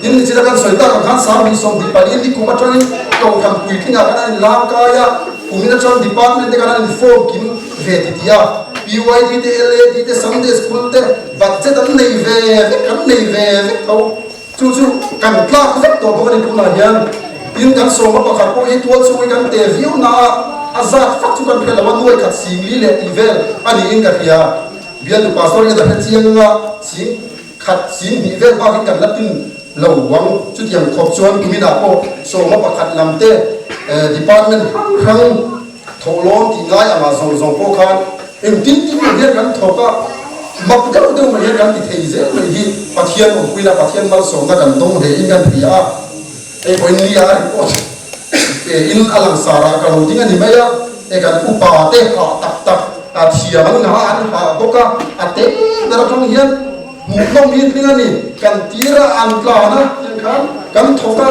Tin, nichina kan sawi tak ang khan 2024 ni kum atangin Kohhran puitlingah khan an inlang kai a, kumin atang department te khan an inform kim ve ti ti a, PYD te, LAD te, Sunday School te budget an nei ve vek, an nei ve vek tho. Chu chu kan tlak vek tawh bawk a ni tunah hian. Tin, kan sawma pakhat pawh hi tual chhung hi kan te viau na a, a zat fak chu kan hre lo a, nuai khat singli leh tih vel a niin ka hria. Bialtu pastor hian a hre chiang anga sing. Khat sin hnih vel bakin kan la tin lo ang. Chutiang khawp chuan kuminah pawh sawma pakhat lam te department hrang hrang thawhlawm tih ngai angah zawng zawng pawh khan engtin tin hian kan thawk a. Mak deuh deuh mai hian kan ti thei zel mai hi Pathian awmpuina, Pathian malsawmna kan dawng hle in kan hria a. Hei pawhin ni a report pe in a langsar ah ka lo ding a ni mai a, e kan upa te hah tak tak a thiam an ngah a an hah bawk a, a te ber atang hian hmuhnawm hi tling a ni, kan tir a an tlan a tiang khan kan thawk a,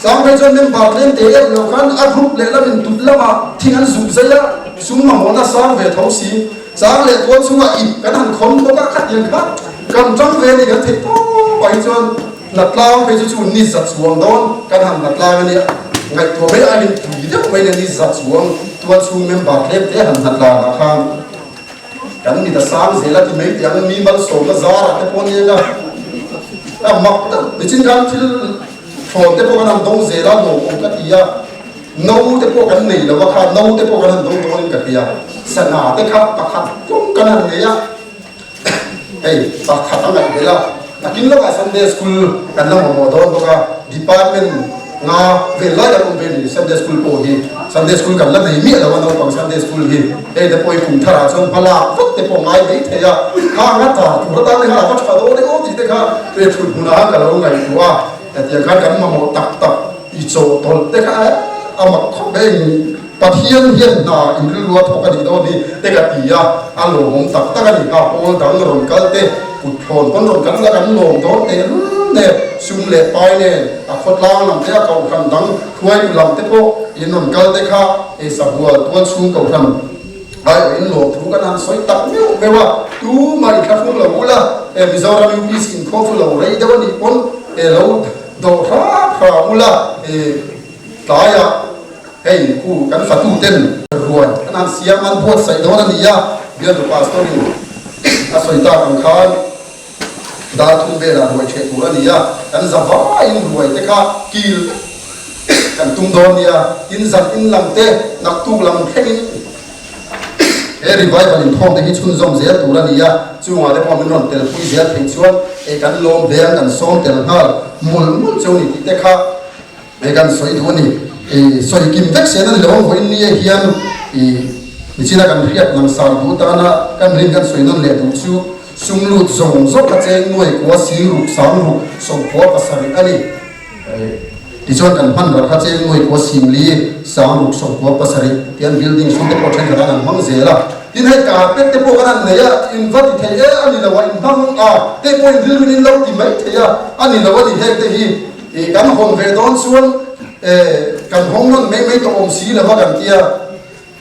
chang phei chuan member tlem te em lo khan a group leh lamin tut lamah thing an zuk zai a, sum mamawhna sang ve tho si, chang leh tual chungah ip kan han khawn bawk a khatiang khan kan tang ve a ni kan theih tawp ah hi chuan. Hnatlang phei chu chu ni za chuang dawn kan han hnatlang a nia, ngaihtuah mai aiin pui deuh mai nia ni za chuang tual chhung member tlem te han hnatlang ah khan kan mit a sang zel a ti mai teh ang mi malsawmna zarah te pawh nia a mak deuh nichin khan thil thlawn te pawh kan han dawng zel a lawmawm ka ti a, no te pawh kan nei lo a kha no te pawh kan han dawng dawnin ka hria, sangha te kha pakhat tlawm kan han nei a. Hei pakhat a ngaih belh a, nakin lawkah Sunday School kan la mamawh dawn bawk a, Department nga vel lai kan awm ve ni Sunday School pawh hi Sunday School kan la nei miah lo a naupang Sunday School hi hei te pawh hi kum tharah chuan hma lak vat te pawh ngai mai thei a, khang a ta tur atan te khan a va tha dawn e aw tih te kha he thut hmunah khan ka lo ngaihtuah a, hetiang khan kan mamawh tak tak i chawhtawlh te kha a mak khawp mai eng. Pathian hian hna in rilru a thawk a nih dawn hi te ka ti a, a lawmawm tak tak a ni. Kha pawl dang rawn kal te, kut thlawn pawn rawn kal ula kan lawm dawn teh lul nen, sum leh pai nen, a khawtlang lam te, a kohhran dang hruaitu lam te pawh in rawn kal te kha hei sabual tual chhung kohhran aiawh in lawm thu kan han sawi tak meuh meuh a, tumah in thlahrung lo ula, he Mizoram UPC inkhawm chu lo rei deuh a nih pawn he lo dawh hrap hrap ula, he tlaiah. Hei khu kan fatu ten ruai an han siam an buatsaih dawn a ni a, bialtu pastor in a sawi tak ang khan dar thum velah ruai theh tur a ni a, kan za vaiin ruai te kha kil kan tum dawn nia, tin zan in lam te naktuk lam thlengin he revival inkhawm te hi chhunzawm zel tur a ni a, chungah te pawh min rawn tel pui zel theih chuan eh kan lawm hle ang kan sawm tel nghal mul mul cheu ni tih te kha. Hei kan sawi duh a ni. I sawi kim vek sen a ni lo ang vawiin nia hian i nichina kan hriat langsar duh tana kan rin kan sawi nawn leh duh chu sum lut zawng zawng kha cheng nuai kua sing ruk sang ruk sawmkhua pasarih a ni. Tichuan kan hman ral kha cheng nuai kua sing li sang ruk sawmkhua pasarih tian building sum te pawh thenkhat an an hmang zel a. Tin hei carpet te pawh kan han nei a, in va ti thei e a ni lo a, in hmang a te pawh in rilru in in lo ti mai thei a, a ni lo a ni heng te hi. Ih kan hawn ve dawn chuan eh kan hawng nawn mai mai tawh awm si lova kan tia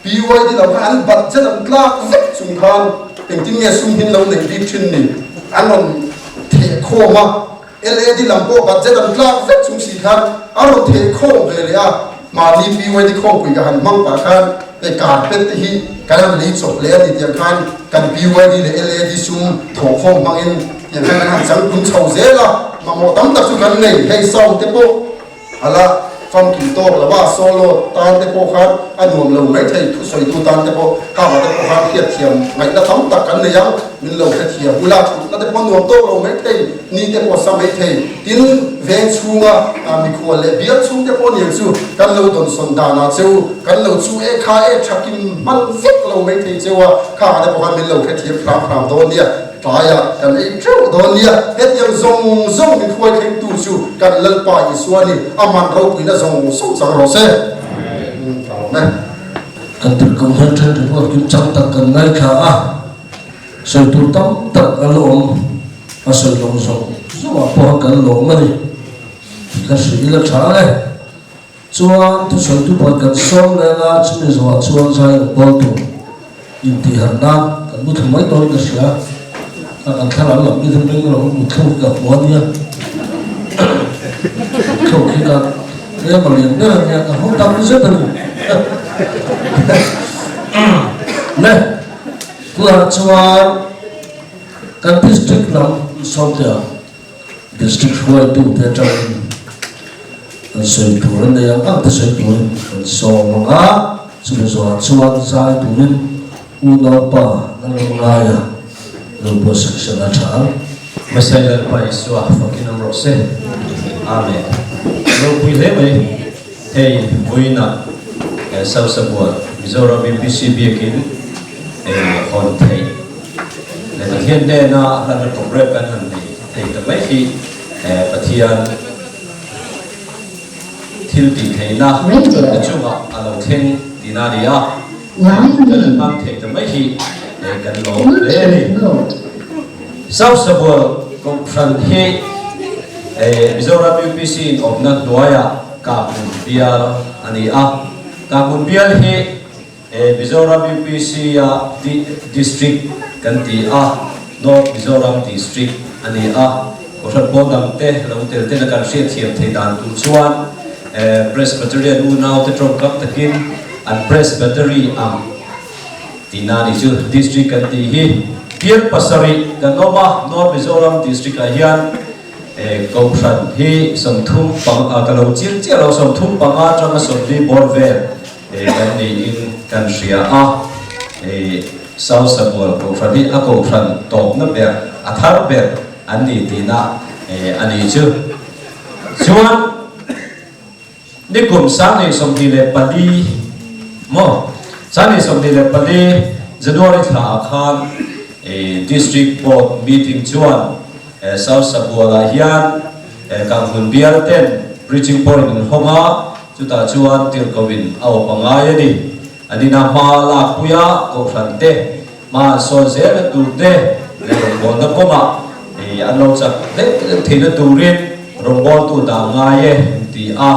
PYD lam khan an budget an tlak vek chung khan engtin nge sum hin lo neih bik thin ni an rawn theh khawm a, LAD lam pawh budget an tlak vek chung si khan a rawn theh khawm ve leh a, mahni PYD khawmpui ka han hmang pah khan hei carpet te hi kan han lei chawp leh a ni tiang khan kan PYD leh LAD sum thawh khawm hmangin Tiang hian kan han changtlung chho zel a, mamawh tam tak chu kan nei. Hei sound te pawh a la famkim tawk lo a, solo tan te pawh khan a nuam lo mai thei, thusawitu tan te pawh khangah te pawh khan hriatthiam ngaihna tam tak kan nei ang, min lo hrethiam ula, thutna te pawh a nuam tawk lo mai thei, ni te pawh a sa mai thei. Tin, veng chhunga mikhual leh bial chhung te pawh niang chu kan lo dawnsawn danah cheu, kan lo chu e kha e thakim hman vek lo mai thei cheu a, khangah te pawh khan min lo hrethiam hram hram dawn nia. Tlaiah kan ei teuh dawn nia, hetiang zawng zawng min hruai thlengtu chu kan Lalpa Isua ni, aman ropuina zawng zawng chang rawh se. Amen. Kan tirhkoh hian then report kim chang tak kan ngaithla a, sawi tur tam tak a la awm, a sawi lawng zawng zawngah pawha kan lawm a ni tih kha hrilh ila tha e. Chuan thusawitu pakhat kan sawm leng a, chumi zawhah chuan zai rawn bawl tur intihharh nan kan mu thlu mai dawn ka hria. Kha kan thlarau lam mi chu meng lo mu thluk ka hmu a nia. Thluk hi ka tlem a lian ber a nia, ka hmu tam zet a ni. Le, tunah chuan kan district lam sawmte ah District hruaitute atangin kan sawi tur an nei ang ang te sawi turin kan sawm ang a, chumi zawhah chuan zai turin unaupa Lalramngaia lo buatsaih sela a tha ang. Hmasai Lalpa Isua fakin awm rawh se. Amen. Ropui hle mai. Hei vawiinah South Sabual Mizoram UPC biakin hawn theih. leh Pathian hnena hlanna program kan han nei thei ta mai hi Pathian thil tih theihna te chungah a lo thleng tihna a ni a, kan han hmang thei ta mai hi kan lawm hle a ni. South Sabual Kohhran hi Mizoram UPC in awmna hnuaiah Kahmun bial a ni a, Kahmun bial hi Mizoram UPC a District kan ti a, North Mizoram District a ni a, Kohhran pawl dang te lo tel ten a kan hriatthiam theih dan tur chuan Presbyterian unaute tawngkam takin an Presbytery ang tihna a ni chu. District kan tih hi pial pasarih kan awm a, North Mizoram District ah hian Kohhran hi 35 ka lo chiang chiah lo, 35 atanga 40 bawr vel Hei kan niin kan hria a, hei Sausabual kohhran hi a kohhran tawpna ber, a thar ber an ni tihna a ni chu. Chuan nikum 2024 maw, 2024 January thla ah khan District Board meeting chuan Sausabual ah hian Kanghmun bial ten preaching point an hawng a, Chutah chuan tirhkohin a awp a ngai a ni. An ina hma lakpui a, kohhran te, hma an sawn zelna tur te leh rawngbawlna kawngah an lo chak deuh deuh theihna turin rawngbawltu dah ngai e an ti a.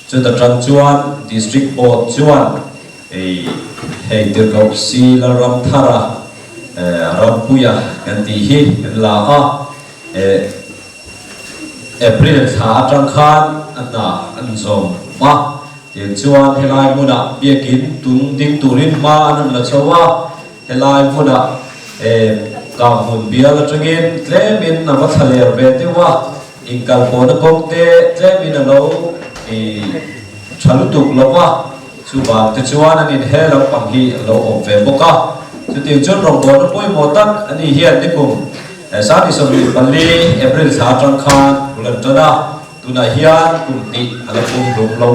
Chuta tang chuan District Board chuan hei tirhkoh Si Lalramthara Rampuia kan tih hi kan la a. April thla atang khan a hna an zawm a, tiang chuan helai hmunah biakin tung ding turin hma an rawn la chho a, helai hmunah Kanghmun bial atangin tlemin a va thla ler ve deuh a, inkalpawhna kawng te tlemin a lo tha lutuk lo va, chuvang te chuan an inhe lampang hi a lo awm ve bawk a, chutiang chuan rawngbawlna pawimawh tak a ni hian nikum. 24 April thla atang khan bul an tan a, tunah hian kum hnih a la pum hlum lo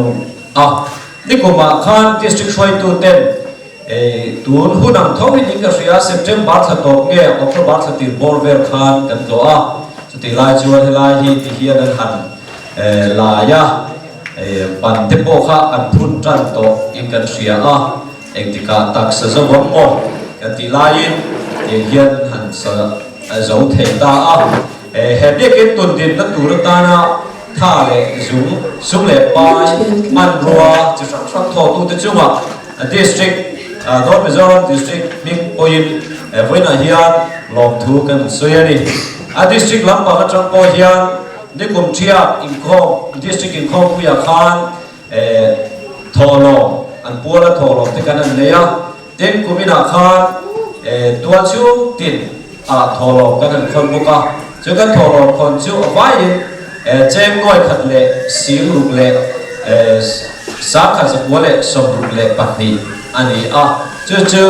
a. Nikumah khan District hruaitu ten tun hun ang tho in ka hria September thla tawp nge October thla tir bawr vel khan kan tlawh a, chutih lai chuan helai hi ti hian an han lai a, ban te pawh kha an phun tan tawh in kan hria a. Engtikah taksa zo ang maw kan tih laiin tiang hian han sa zo thei ta a. He biakin tun dinna tur atana tha leh zung, sum leh pai, hmanrua chi hrang hrang thawhtute chungah District, North Mizoram District hming pawhin vawiinah hian lawmthu kan sawi a ni. A District lampang atang pawh hian nikum thiak inkhawm, District inkhawmpuiah khan Thawhlawm, an puala thawhlawm te kan han nei a, tin kum inah khan tual chhung tin ah thawhlawm kan han khawn bawk a, chu kan thawhlawm khawn chu a vaiin cheng nuai khat leh sing ruk leh sangkhat zakua leh 62 a ni a, chu chu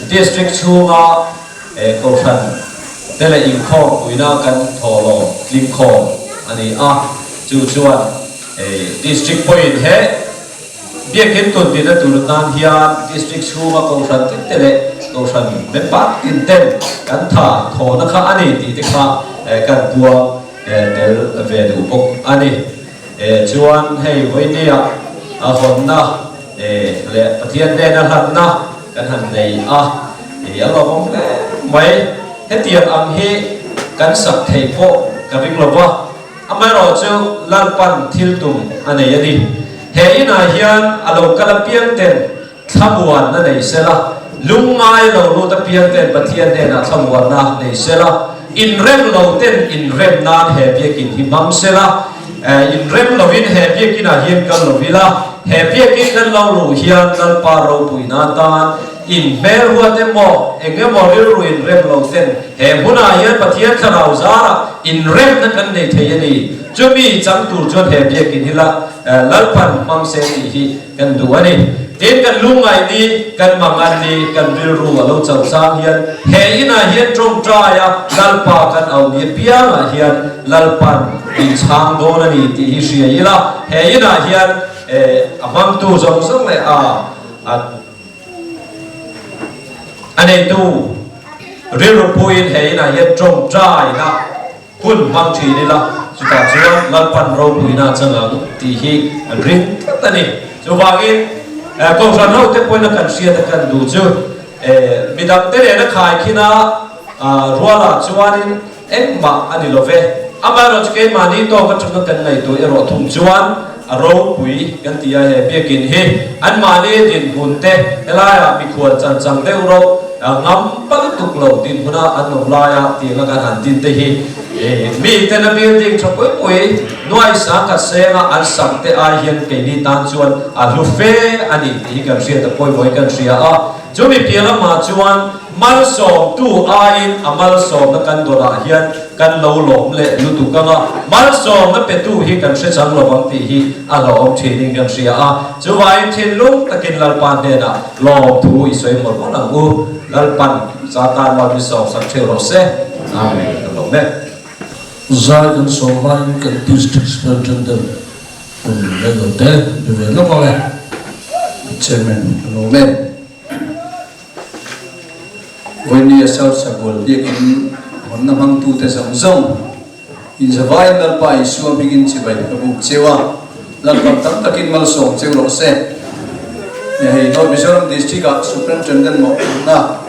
District chhunga Kohhran te leh inkhawm puina kan thawhlawm tlingkhawm a ni a, chu chuan District pawhin he biakin tun tina tur atan hian District chhunga Kohhran tin te leh Kohhran member tin ten kan tha thawhna kha a ni tih te kha kan puang tel ve duh bawk a ni. Chuan hei vawinia a hawnna leh Pathian hnena hlanna kan han nei a, a lawmawm hle mai. Hetiang ang hi kan sak theih pawh ka ring lo va. Amaherawhchu Lalpan thil tum a nei a ni. He inah hian a lo kal apiang ten thlamuanna nei sela, lungngai lo lut apiang ten Pathian hnenah thlamuanna nei sela, inrem lo ten inrem nan he biakin hi hmang sela, inrem lovin he biakinah hian kal lo ila, he biakin kan lo luh hian Lalpa ropuina atan In hmel huat emaw, eng emaw rilru inrem lo ten he hmunah hian Pathian thlarau zarah inremna kan nei thei a ni. Chumi chang tur chuan he biakin hi la Lalpan hmang se tih hi kan duh a ni. Tin, kan lungngaih ni, kan mangan ni, kan rilru a lo chauh chang hian he inah hian tawngtai a Lalpa kan auh ni apiangah hian Lalpan min chhang dawn a ni tih hi hria ila, he inah hian a hmangtu zawng zawng leh a A neitu Rilru puiin he inah hian tawngtaina hun hmang thin ila, chutah chuan Lalpan ropuina a chang ang tih hi an ring tlat a ni. Chuvangin Kohhran hote pawhin a kan hriat a kan duh chu midangte nena khaikhin a rualah chuanin engmah a ni lo ve. Amaherawhchu keimahni tawk atanga kan ngaihtuah erawh thung chuan a ropui kan ti a, he biakin hi anmahni dinhmun te helaiah mikhual chan chang deuh rawh ngam pa lutuk lo dinhmuna an awm laia tianga kan han din te hi miten a building tha pui pui nuai sangkhat senga an sak te ai hian keini tan chuan a hlu fe a ni tih hi kan hriat a pawimawhin kan hria a, chumi piah lamah chuan Malsawmtu aiin a malsawmna kan dawnah hian kan lo lawm leh lutuk ang a, malsawmna petu hi kan hre chang lo ang tih hi a hlauhawm thinin kan hria a. Chuvangin thinlung takin Lalpa hnenah lawmthu i sawi mawlh mawlh ang u. Lalpan Satan mal min sawmsak theuh rawh se. Amen. Ka lawm e. Zai kan sawm hmain kan District Superintendent hun rei lo te be ve lawk ang e. Chairman, ka lawm e. Vawinia South Sabual biakin hawnna hmangtute zawng zawng inzavaiin Lalpa Isua hmingin chibai ka buk cheu a, Lalpang tam takin malsawm cheu rawh se. Nia hei North Mizoram District ah Superintendent mawhphurhna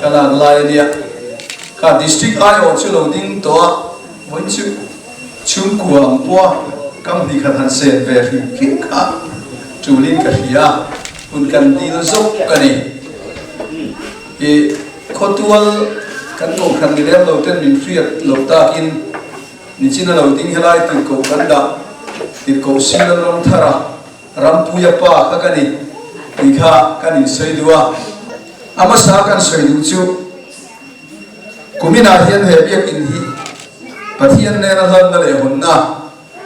ka lak lai a nia. Kha District aiawh chu lo ding tawh a, vawiin chu chhungkua ang pawha kam hnih khat han sen ve hrim hrim kha tulin ka hria a. Hun kan dil zawk a ni. I khawtual kan kohhran ni lem lo ten min hriat loh takin nichina lo ding helai tirhkoh kan dah tirhkoh Silan Ramthara Rampuia pa kha ka ni tih kha kan insawi duh a. A hmasa kan sawi duh chu kuminah hian he biakin hi Pathian nena hlanna leh hawnna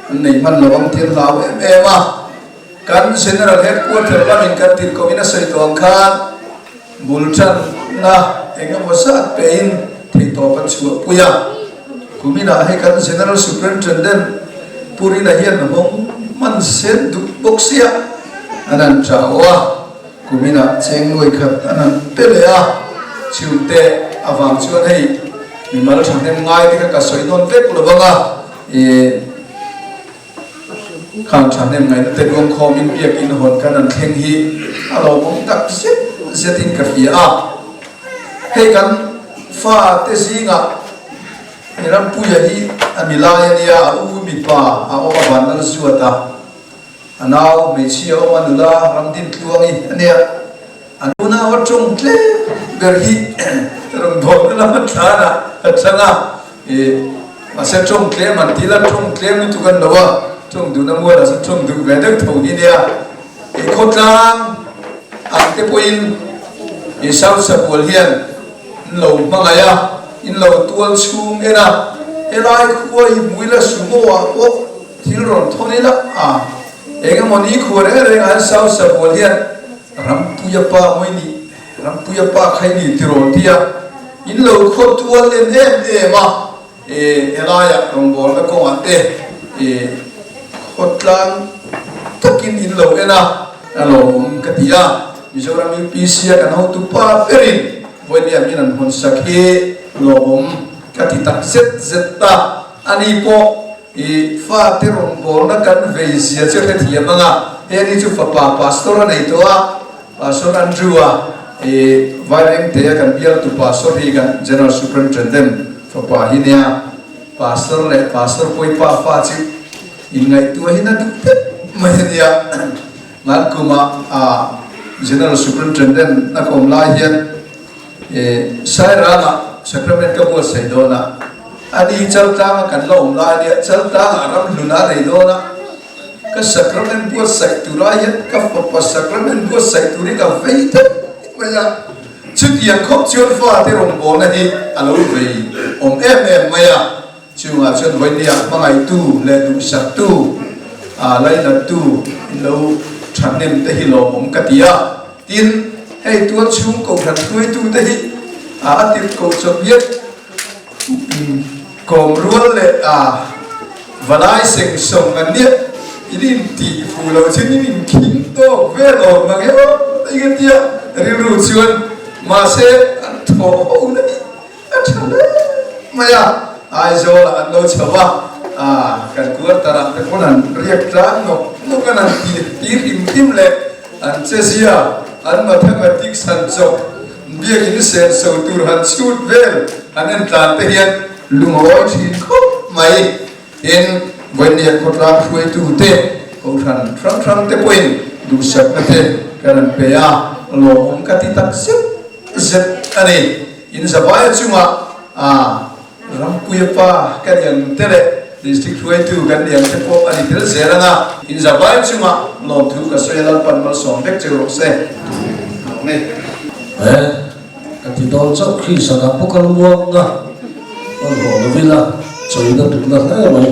an nei hman lo ang tih an hlau em em a. Kan General Headquarter lamin kan tirhkohin a sawi tawh ang khan bul tanna eng emaw zat pein theihtawp an chhuahpui a. Kuminah hei kan General Superintendent Pu Rina hian hawng hman sen duh bawk sia an han chau a, kuminah cheng nuai khat an han pe leh a, chhungte avang chuan hei mimal thahnem ngai te kha ka sawi nawn vek lo vang a, ih. Khang thahnem ngaihna te ruangkhawmin biakin hawn kan an thleng hi a lawmawm tak zet zetin ka hria a. Hei kan fa te zingah hei Rampuia hi a mi lai a nia, a u mipa a awm a Vanlal Zuat a, a nau hmeichhia a awm a nula Ramdintluangi a nia. A nunau a tawng tlem ber hi rawn bawhna lam a tlan a, a chang a, ih mahse tawng tlem an ti la, tawng tlem lutuk an lo a, tawng duhna mualah chuan tawng duh ve deuh tho hi nia. Ih khawtlang ang te pawhin ih South Sabual hian in lo hmangaih a, in lo tual chhung en a, helai khua hi hmuila sumo ah pawh thil rawn thawn ila a, eng emaw ni khua reng reng ah hian South Sabual hian Rampuia pa mawi nih, Rampuia pa khai ni tiraw tia in lo khaw tual en em em a, e helaiah rawngbawlna kawngah te e khawtlang takin in lo en a, a lawmawm ka ti a, Mizoram UPC a kan hotu pa berin vawinia min an hawn sak hi lawmawm ka ti tak zet zet ta, ani pawh I fate rawngbawlna kan vei zia chu hrethiam ang a, he ni chu fapa pastor a nei tawh a, Pastor Andrew a i Vairengtea kan bialtu pastor hi kan General Superintendent fapa hi nia, pastor leh pastor pawipa fa chu inngaihtuah hi na duh tep mai a nia. Ngan kuma a General Superintendent na ka awm lai hian I Sairangah Sacrament ka buatsaih dawn a, ani Chaltlanga kan la awm lai ania, Chaltlangah ram hlun a nei dawn a, ka Sacrament buatsaih tur ai hian ka fapa Sacrament buatsaih tur hi ka vei tep mai a, chutiang khawp chuan fate rawngbawlna hi a lo vei awm em em mai a, chungah chuan vawinia hmangaihtu leh duhsaktu, lainattu in lo thahnem te hi lawmawm ka ti a. Tin, hei tual chhung kohhran hruaitute hi a tirhkoh chawp hian kawm rual leh a valai seng sawng an nia, in intih fuh loh chin in inkhing tawk vel awm mang emaw eng a tia rilru chuan mahse an thawh ho na hi. tha hle mai a, Aizawlah an lo chho a, kan quarter ah te pawn an riak tlang nawk nawk an han ti ti hrim hrim leh an chezia, an mathematics han chawp, biakin senso tur han chhut vel an en tlan te hian lungawi thin khawp mai. Tin, Vawinia khawtlang hruaitute, kohhran hrang hrangte pawhin duhsakna te kan han pe a, lawmawm ka ti tak zet zet a ni. In zavaia chungah Rampuia pa ka ni ang te leh District hruaitu kan ni ang te pawh a ni tel zel ang a. In zavaia chungah lawmthu ka sawi a, Lalpan malsawm vek che rawh se. Amen. He Ka ti dawn chauh khi sanah pawh ka luang a, hmanhmawh lovin a chawina duhna hle mai.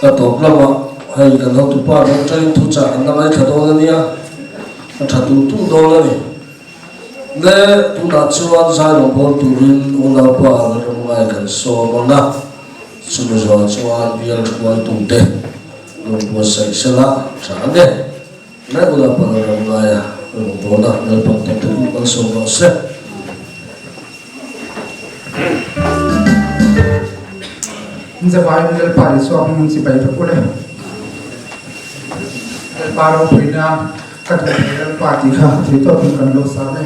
Ka tawp lamah hei kan hotupa dawn tangin thuchah kan la ngaithla dawn a nia, a tha tulh tulh dawn a ni. Le tunah chuan zai rawn bawl turin unaupa Lalramngai kan sawm ang a, chumi zawh chuan bial hruaitute rawn buatsaih sela tha ang e. Lai ula pal ram ngaia rawn bawl a, Lalpan tam takin malsawm rawh se. In zavaiin Lalpa Isua hmingin chibai vek ule. Lalpa ropuina ka duh thei Lalpa tih kha theitawpin kan lo sa ve.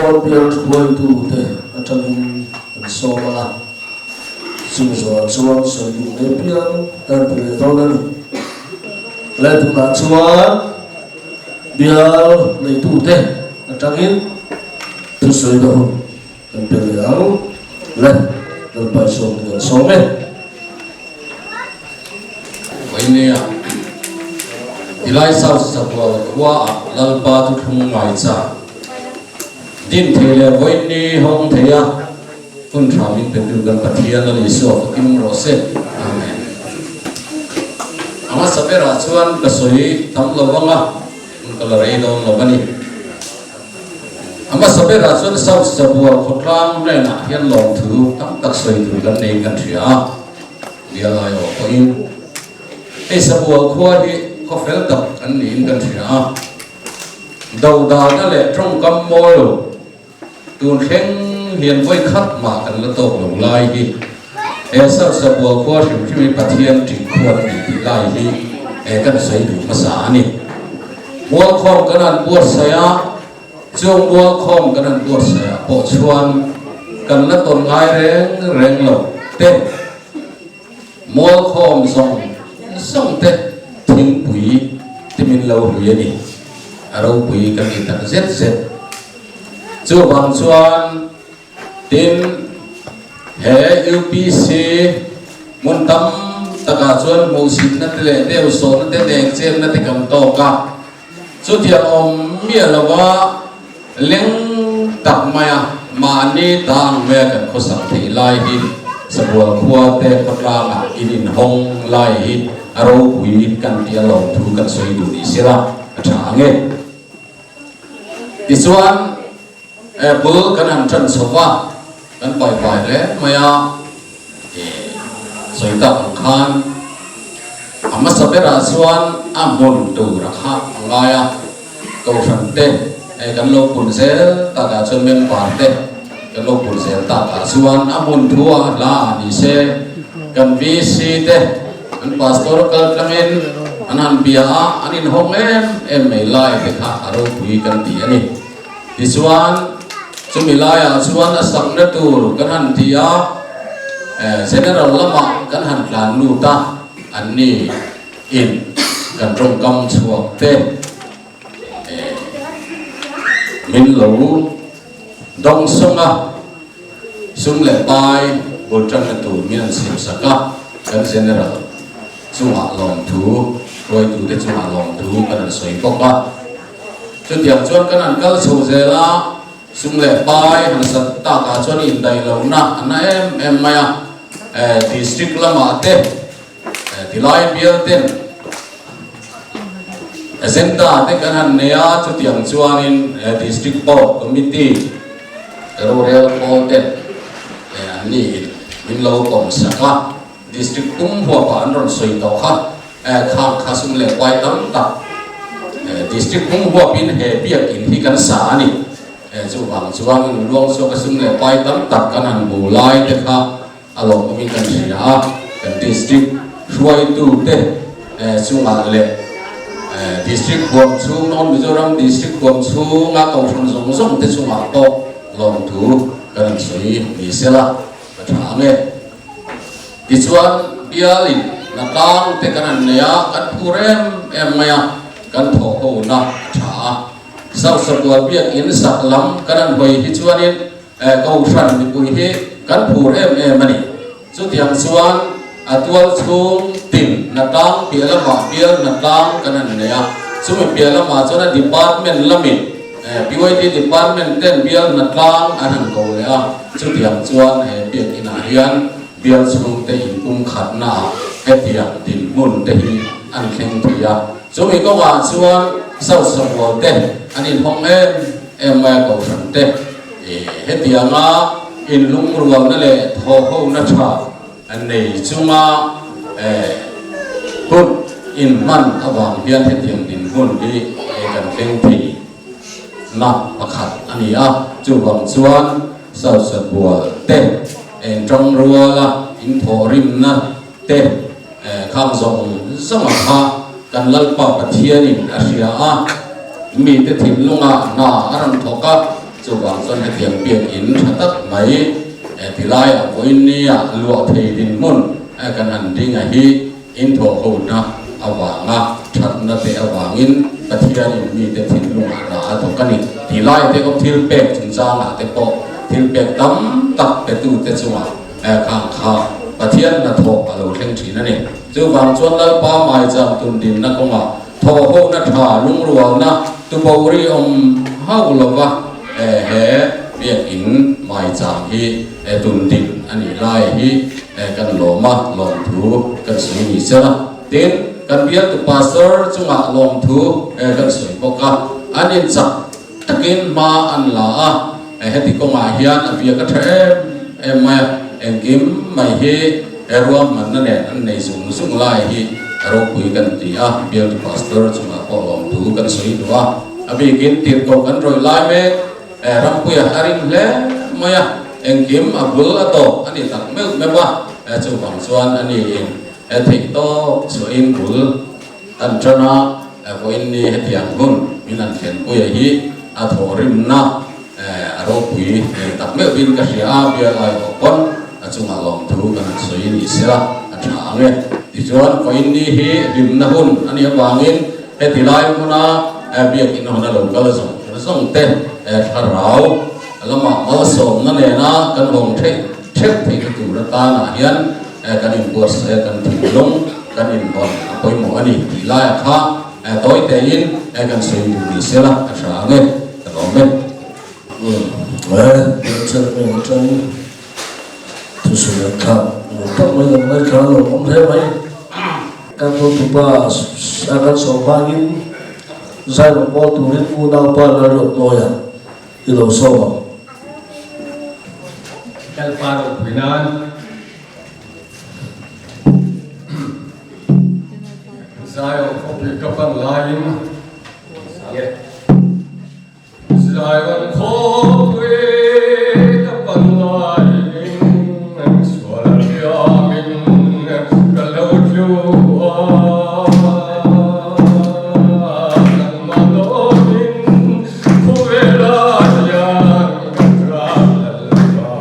Farkawn bial hruaitute atangin kan sawm ang a, chumi zawhah chuan sawi duh mai piang kan ti leh dawn a ni. Le tunah chuan bial neitute atangin thusawina hun kan pe leh ang. Le Lalpa Isua kan sawm e. Vawinia Tilai South Sabual khuaah Lalpa thuthlung ngaicha din thei leh vawiinni hawng thei a, hun tha min petu kan Pathian Lal Isua fakin rawh se. Amen. A hmasa berah chuan ka sawi tam lo vang a, hun ka la rei dawn lo a ni. A hmasa berah chuan South Sabual khawtlang hnenah hian lawmthu tam tak sawi tur kan neiin kan hria a. Bialai awh pawhin hei Sabual khua hi khaw fel tak an niin kan hria a, dodalna leh tawngkam mawi lo tun thleng hian vawi khat mah kan la tawk lo lai hi he South Sabual khua hrim hrim hi Pathian ṭih khua an ni tih lai hi he kan sawi duh hmasa a ni. Mualkhawm kan han buatsaih a, chung mualkhawm kan han buatsaih ah pawh chuan kan la tawn ngai reng reng lo te. Mualkhawm zawng zawng te thingpui te min lo hlui a ni. A ropui kan ti tak zet zet. Chuvang chuan tin he UPC hmun tam takah chuan hmuhsitna te leh deuhsawhna te nengchemna te kan tawk a. Chutiang awm miah lova leng tak maia mahni ta ang maia kan khawsak theih lai hi Sabual khua te khawtlangah in inhawng lai hi a ropui kan tih a lawm thu kan sawi duh ni sela a tha ang e. Tichuan bul kan han tan chho va, kan pai pai hle mai a, sawi tak ang khan a hmasa berah chuan a hmun tur a kha a ngai a, kohhran te kan lo pun zel takah chuan member te kan lo pun zel takah chuan a hmun thu a hla ah ni se kan VC te an pastor kal tlangin an han bia a, an inhawng em em mai lai te kha a ropui kan ti a ni. Tichuan, chumi laiah chuan a sakna tur kan han ti a, General lamah kan han tlan lut a, anni in kan tawngkam chhuak te min lo dawngsawng a, sum leh pai bul tanna tur min han siamsak a, kan General chungah lawmthu, hruaitute chungah lawmthu kan han sawi bawk a. Chutiang chuan kan han kal chho zel a, sum leh pai han sat takah chuan indaih lohna a na em em mai a, district lamah te tilai bial ten agenda te kan han nei a, chutiang chuanin district board committee rorel pawl ten an niin min lo pawm sak a, district pum huapah an rawn sawi tawh kha. Khang kha sum leh pai tam tak District pum huapin he biakin hi kan sa a ni. Chuvang chuan Luangsuaka sum leh pai tam tak kan han hmu lai te kha a lawmawmin kan hria a, kan District hruaitute chungah leh District huam chhung North Mizoram District huam chhunga kohhran zawng zawng te chungah pawh lawmthu kan han sawi ni sela ka tha ang e. Tichuan, bialin natlang te kan han nei a, kan phur em em mai a, kan thawh hona a tha a. South Sabual biakinn sak lam kan han hawi hi chuanin Kohhran mipui hi kan phur em em a ni. Chutiang chuan a tual chhung tin natlang piah lamah bial natlang kan han nei a, chumi piah lamah chuan a department lamin PYD department ten bial natlang an han ko leh a, chutiang chuan he biakinah hian Bial chhungte inpum khatnaah hetiang dinhmun te hi an thleng thei a, chumi kawngah chuan South Sabual te an inhawng em em mai a, Kohhran te hetianga inlungrualna leh thawhhona tha nei chunga hun inhman avang hian hetiang dinhmun hi kan thleng thei na pakhat a ni a, chuvang chuan South Sabual te Eng tang ruala in thawhrimna te khang zawng zawnga kha kan Lalpa Pathianin a hria a, mite thinlungah hna a rawn thawk a. Chuvang chuan hetiang biakin tha tak mai tilaiah vawiinnia luah thei dinhmun kan han ding a hi inthawhhona avanga thatna te avangin Pathianin mite thinlungah hna a thawk a ni. Tilai te awm thil pek chungchangah te pawh thil pek tam tak petute chungah khang kha Pathian hnathawh a lo thleng thin a ni. Chuvang chuan Lalpa maicham tundinna kawngah Thawhhona tha lungrualna tubori awm hauh lova he biakin maicham hi tun dik a nih lai hi kan lawm a, lawmthu kan sawi ni se la. Tin, kan bialtu pastor chungah lawmthu kan sawi bawk a, an inchak takin hma an la a, heti kawngah hian a biak a tha em em mai a, engkim mai hi ruahmanna nen an nei zung zung lai hi a ropui kan ti a, bialtu pastor chungah pawh lawmthu kan sawi duh a, a bikin tirhkoh kan rawih lai mek Rampuia a ring hle mai a, engkim a bul a tawp a ni tak meuh meuh a, chuvang chuan a niin theihtawp chhuahin bul An tan a, vawiin ni hetiang hun min an thlenpuia hi a thawhrimna a ropui tak meuhin ka hria a, bial aiawh pawn a chungah lawmthu kan han sawi ni sela a tha ang e. Tichuan, vawiin ni hi hlimna hun a nih avangin heti lai hmuna biakin huna lo kal zawng zawng te thlarau lamah malsawmna nena kan hawng theih theuh theihna tur atanah hian kan inbuatsaih a, kan thinlung kan inhawn a pawimawh a ni tih laiah kha tawi tein kan sawi duh ni sela ka hria ang e, ka lawm e. Chairman atangin thusawi an thlak nuam tak mai kan ngaithla a lawmawm hle mai. Kan hotupa a kan sawm hmangin zai rawn bawl turin unaupa Lalruatmawia i lo sawm ang. Lalpa ropui nan. Zion khawpui ka pan laiin Zion khawpui ka pan laiin sual thiamin ka lo tlu a nangmah dawnin khawvela hian ka tlan Lalpa.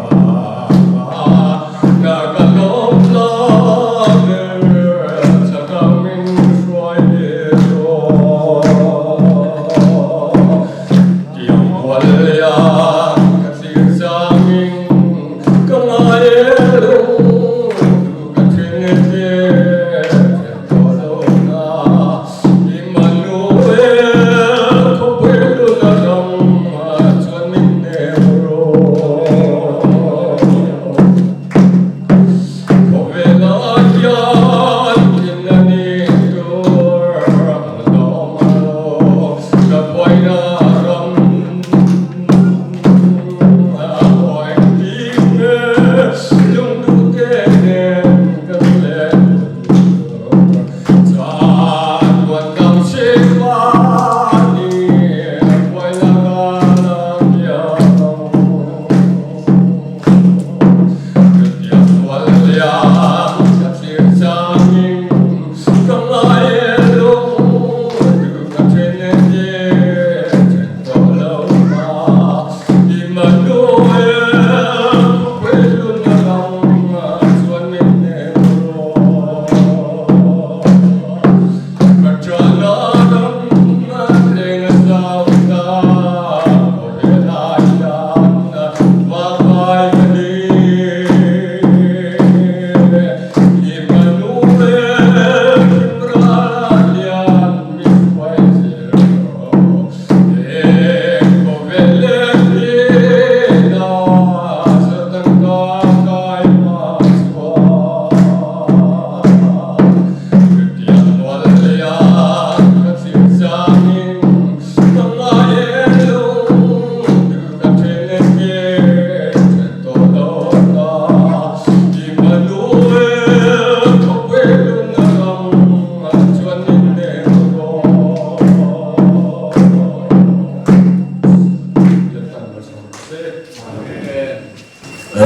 He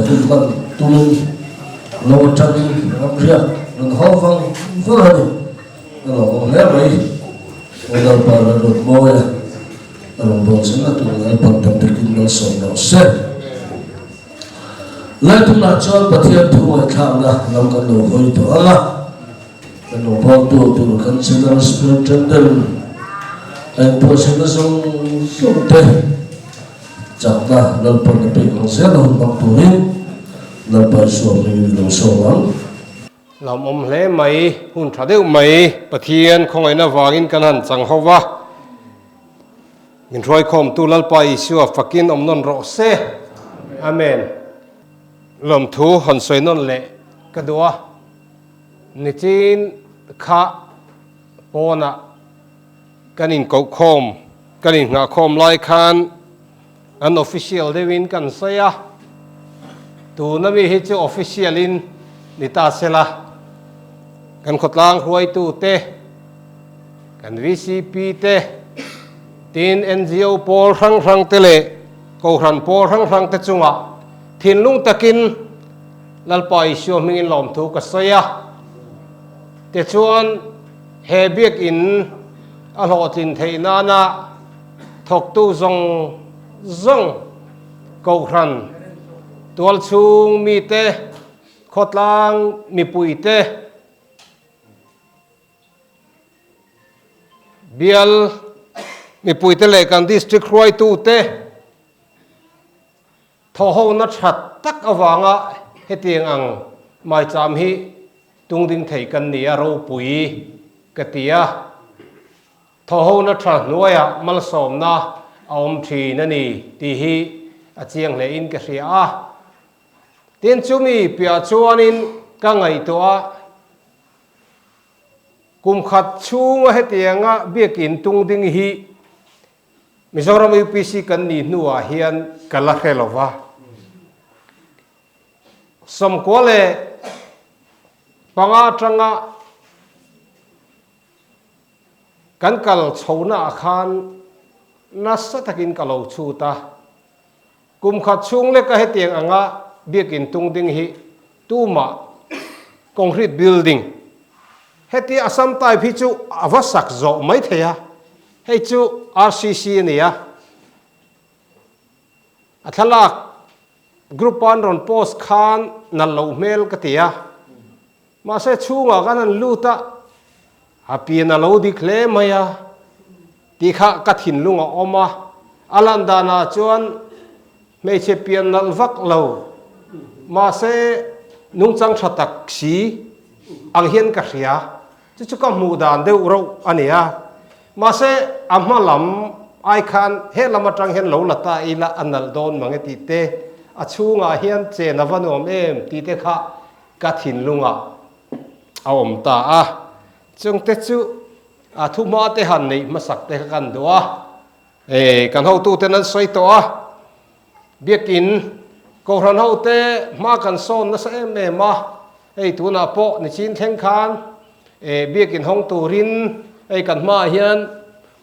hun hman tumin lo atangin ramriak rawn haw vang vang a ni. A lawmawm hle mai. Unaupa Lalruatmawia. A rawngbâwl zel a tur Lalpan tam takin malsawm rawh se. Laitunah chuan Pathian thu ngaihthlakna lam kan lo hawi tawh ang a, kan rawngbâwltu tur kan General Superintendent a inbuatsaihna zawng zawng te chakna Lalpan a pek ang zel a hun hmang turin Lalpa Isua hmingin i lo sawm ang. Lawmawm hle mai, hun tha deuh mai Pathian khawngaihna vangin kan han chang ho va, min hruaikhawmtu Lalpa Isua fakin awm nawn rawh se. Amen. Lawmthu hawn sawi nawn leh ka duh a, nichin kha pawnah kan inkohkhawm, kan inngahkhawm lai khan An official deuhin kan sawi a, tuna mi hi chu official in ni ta sela, kan khawtlang hruaitu te, kan vcp te, tin ngo pawl hrang hrang te leh Kohhran pawl hrang hrang te chungah thinlung takin Lalpa Isua hmingin lawmthu ka sawi a, tichuan he biakinn a hlawhtlin theih nana Thawktu zawng zawng Kohhran, tualchhung mite, khawtlang mipuite, bial mipuite leh kan district hruaitute thawhhona tha tak avanga hetiang ang maicham hi tungding thei kan ni a ropui ka ti a. Thawhhona tha hnuaiah malsawmna a awm thin a ni tih hi a chiang hlein ka hria a. Tin, chumi piah chuanin ka ngaihtuah a, kum khat chhunga hetianga biakin tung ding hi Mizoram UPC kan nih hnuah hian ka la hre lo va. 95 atanga Kan kal chhonaah khan nasa takin ka lo chhut a, kum khat chhung leka hetiang anga biakin tung ding hi tumah concrete building hetia Assam type hi chu a va sak zawh mai thei a, hei chu RCC a ni a, a thlalak group a an rawn post khan nalh loh hmel ka ti a. Mahse chhungah khan an lut a, a pian a lo dik hle mai a tih kha ka thinlung a awm a, a lan danah chuan hmeichhe pian nalh vak lo, mahse nungchang tha tak si ang hian ka hria, chu chu ka hmuh dan deuh reuh a ni a, mahse a hma lam ai khan he lam atang hian lo la ta ila a nalh dawn mang e tih te, a chhungah hian chen a va nuam em tih te kha Ka thinlungah a awm ta a, chungte chu a thuhma te han neih hmasak te kha kan duh a, e kan hotuten an sawi tawh a, biakin Kohhran hote hma kan sawn nasa em em a, hei tunah pawh nichin thleng khan e biakin hawng turin hei kan hmaah hian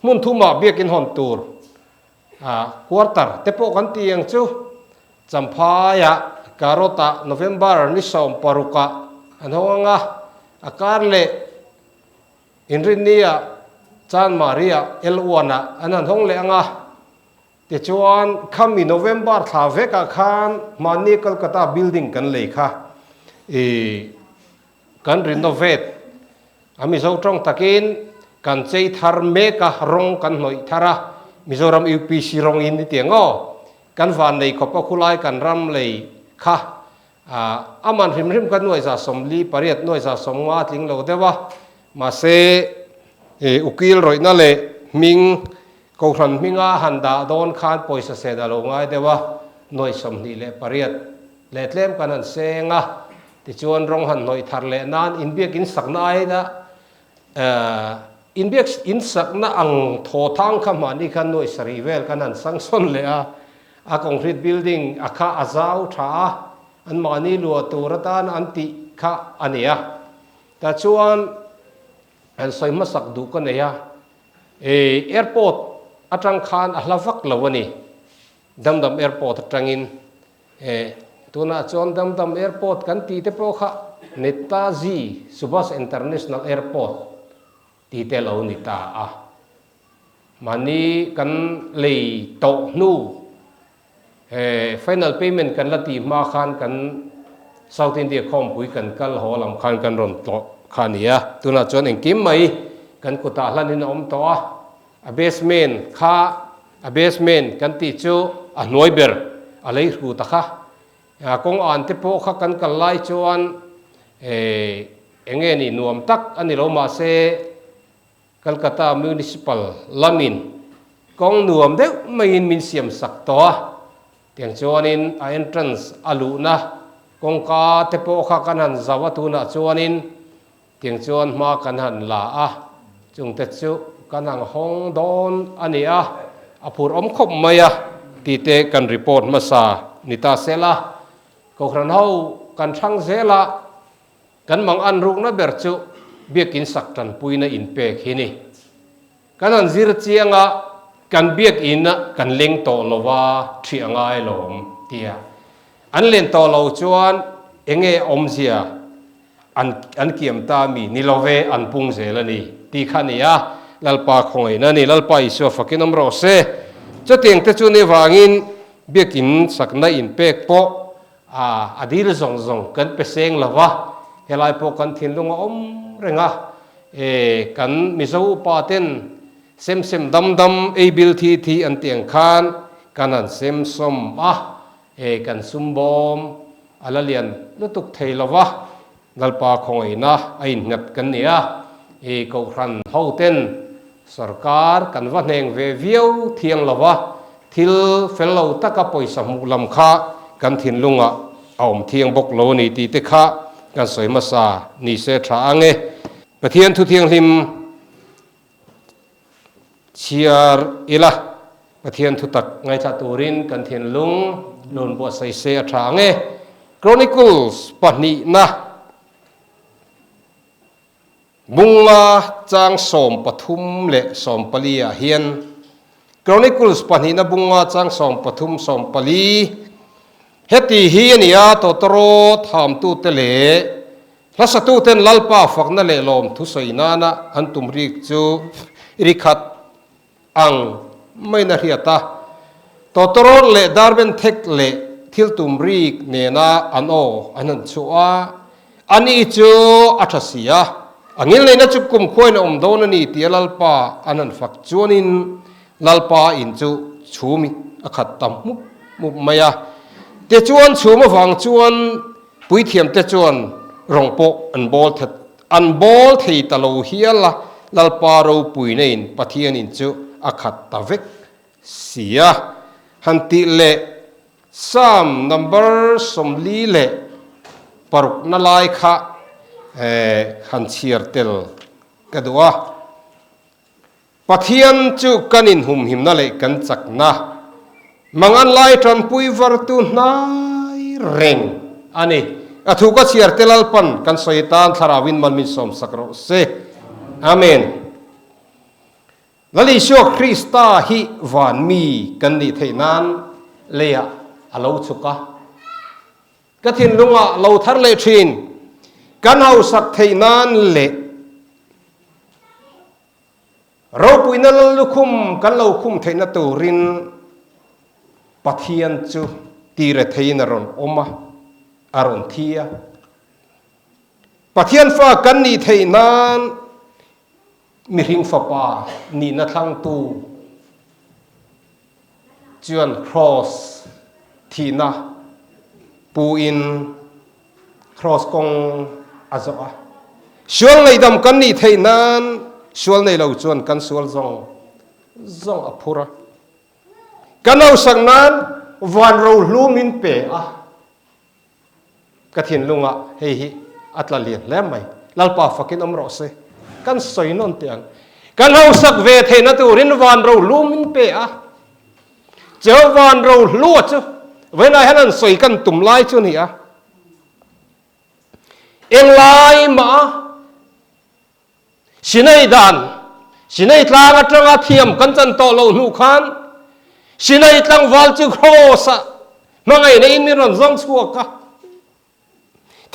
hmun thumah biakin hawn tur A quarter te pawh kan ti ang chu Champhaiah Karot-ah November ni 16-ah an hawng ang a, a kar leh Inrinni-ah Chanmari-ah L1-ah an han hawng leh ang a. Tichuan khami November thla vekah khan hmanni Kolkata building kan lei kha i Kan renovate a Mizo tawng takin kan chei thar mek a, rawng kan hnawih thar a, Mizoram UPC rawng in ni tiang aw. Kan van nei khawp a khulai kan ram lei kha a man hrim hrim kha nuai 48 nuai 50 tling lo deuh a, mahse ukil rawihna leh hming Kohhran hminga han dah dawn khan pawisa sen a lo ngai deuh a, nuai 28 leh tlem kan han seng a. Tichuan rawng han hnawih thar leh nan inbiak in sakna aina inbiak in sakna ang thaw thang kha mahni khan nuai sarih vel khan han sanction leh a, a concrete building a kha a zau tha a, an mahni luah tur atan an tih kha a ni a. Tah chuan han sawi hmasak duh ka nei a, airport atang khan a hla vak lo a ni, Damdam airport atangin. E, tunah chuan Damdam Airport kan tih te pawh kha Netaji Subhas International Airport tih te lo ni ta a. Mahni kan lei tawh hnu he final payment kan la tih hma khan kan South India khawmpui kan kal haw lam khan kan rawn tlawh kha a ni a. Tunah chuan engkim mai kan kutah hlanin a awm tawh a. A basement kha a basement kan tih chu a hnuai ber a lei hru ta kha. Kawng an te pawh kha kan kal lai chuan eng nge ni nuam tak a ni lo mahse Calcutta Municipal lamin kawng nuam deuh maiin min siam sak tawh a, tiang chuanin a entrance a luhna kawngka te pawh kha kan han zau a tunah chuanin tiang chuan hma kan han la a, chungte chu kan han hawng dawn a ni a, a phur awm khawp mai a tih te kan report hmasa ni ta sela, Kohhran ho kan hrang zel a. Kan mang an rukna ber chu biakin sak tanpuina inpek hi ni. Kan han zir chiang a, kan biakin a kan leng tawh lo a, ṭhi a ngai lawm tia. An len tawh lo chuan enge awmzia an an kiam ta mi ni lo ve an pung zel a ni tih kha a ni a, Lalpa khawngaihna a ni, Lalpa Isua fakin awm rawh se. Chutiang te chu ni vangin biakin sakna inpek pawh A, a dil zawng zawng kan pe seng lo va, helai pawh kan thinlung a awm reng a, e, kan Mizo upa ten sem sem dam dam ei bil thi thi an tih ang khan kan han sem sawm a, e, kan sum bawm a la lian lutuk thei lo va, Lalpa khawngaihna a innghat kan ni a, e, Kohhran ho ten Sorkar kan va hneng ve viau thiang lo va, thil fel lo taka pawisa hmuh lam kha kan thinlungah a awm thiang bawk lo a ni tih te kha kan sawi hmasa ni se tha ang e. Pathian thu thianghlim chhiar ila, Pathian thu tak ngaithla turin kan thinlung lun buatsaih se a tha ang e. Chronicles pahnihna. Bunga chang 13 leh 14 ah hian Chronicles pahnihna bunga chang 13 14 heti hi a ni a, Tawtawraw thamtute leh hlasatuten Lalpa fakna leh lawmthu sawi nana an tum rik chu ri khat ang maiin a hriat a. Tawtawraw leh darben thek leh thil tum rik nena an aw an han chhuah a, Ani chu a tha si a, a ngilneihna chu kumkhuain a awm dawn a ni tia Lalpa an han fak chuanin Lalpa in chu chhum a khat ta hmup hmup mai a. Tichuan chhum avang chuan puithiamte chuan rawng pawh an bawl that an bawl thei ta lo hial a, Lalpa ropuina in Pathian in chu a khat ta vek si a. Han tih leh Psalm number 46 na lai kha han chhiar tel ka duh a. Pathian chu kan inhumhimna leh kan chakna, mangan lai tanpui vartu hnai reng a ni. A thu ka chhiar tel Alpan kan sawi tan Thlarauin mal min sawmsak rawh se. Amen. Lal Isua Krista hi van mi kan nih theih nan leiah a lo chhuk a. Ka thinlungah lo thar leh thin, kan hausak theih nan leh ropuina lal lukhum kan lo khum theihna turin Pathian chu tire theiin a rawn awm a, a rawn thi a. Pathian fa kan nih theih nan Mihring fapa nihna thlangtu chuan Kraws thihna puin Kraws kawng a zawh a. Sual ngaihdam kan nih theih nan sual nei lo chuan kan sual zawng zawng a phur a. Kan hausak nan van rohlu min pe a. Ka thinlungah hei hi a tla lian hle mai. Lalpa fakin awm rawh se. Kan sawi nawn teh ang. Kan hausak ve theihna turin van rohlu min pe a. Cheu van rohlua chu vawiinah hian an sawi kan tum lai chu a ni a. Englai mah a Sinai dan, Sinai tlang atanga thiam kan chan tawh loh hnu khan Sinai tlangval chu Kraws-ah hmangaihna in min rawn zawng chhuak a.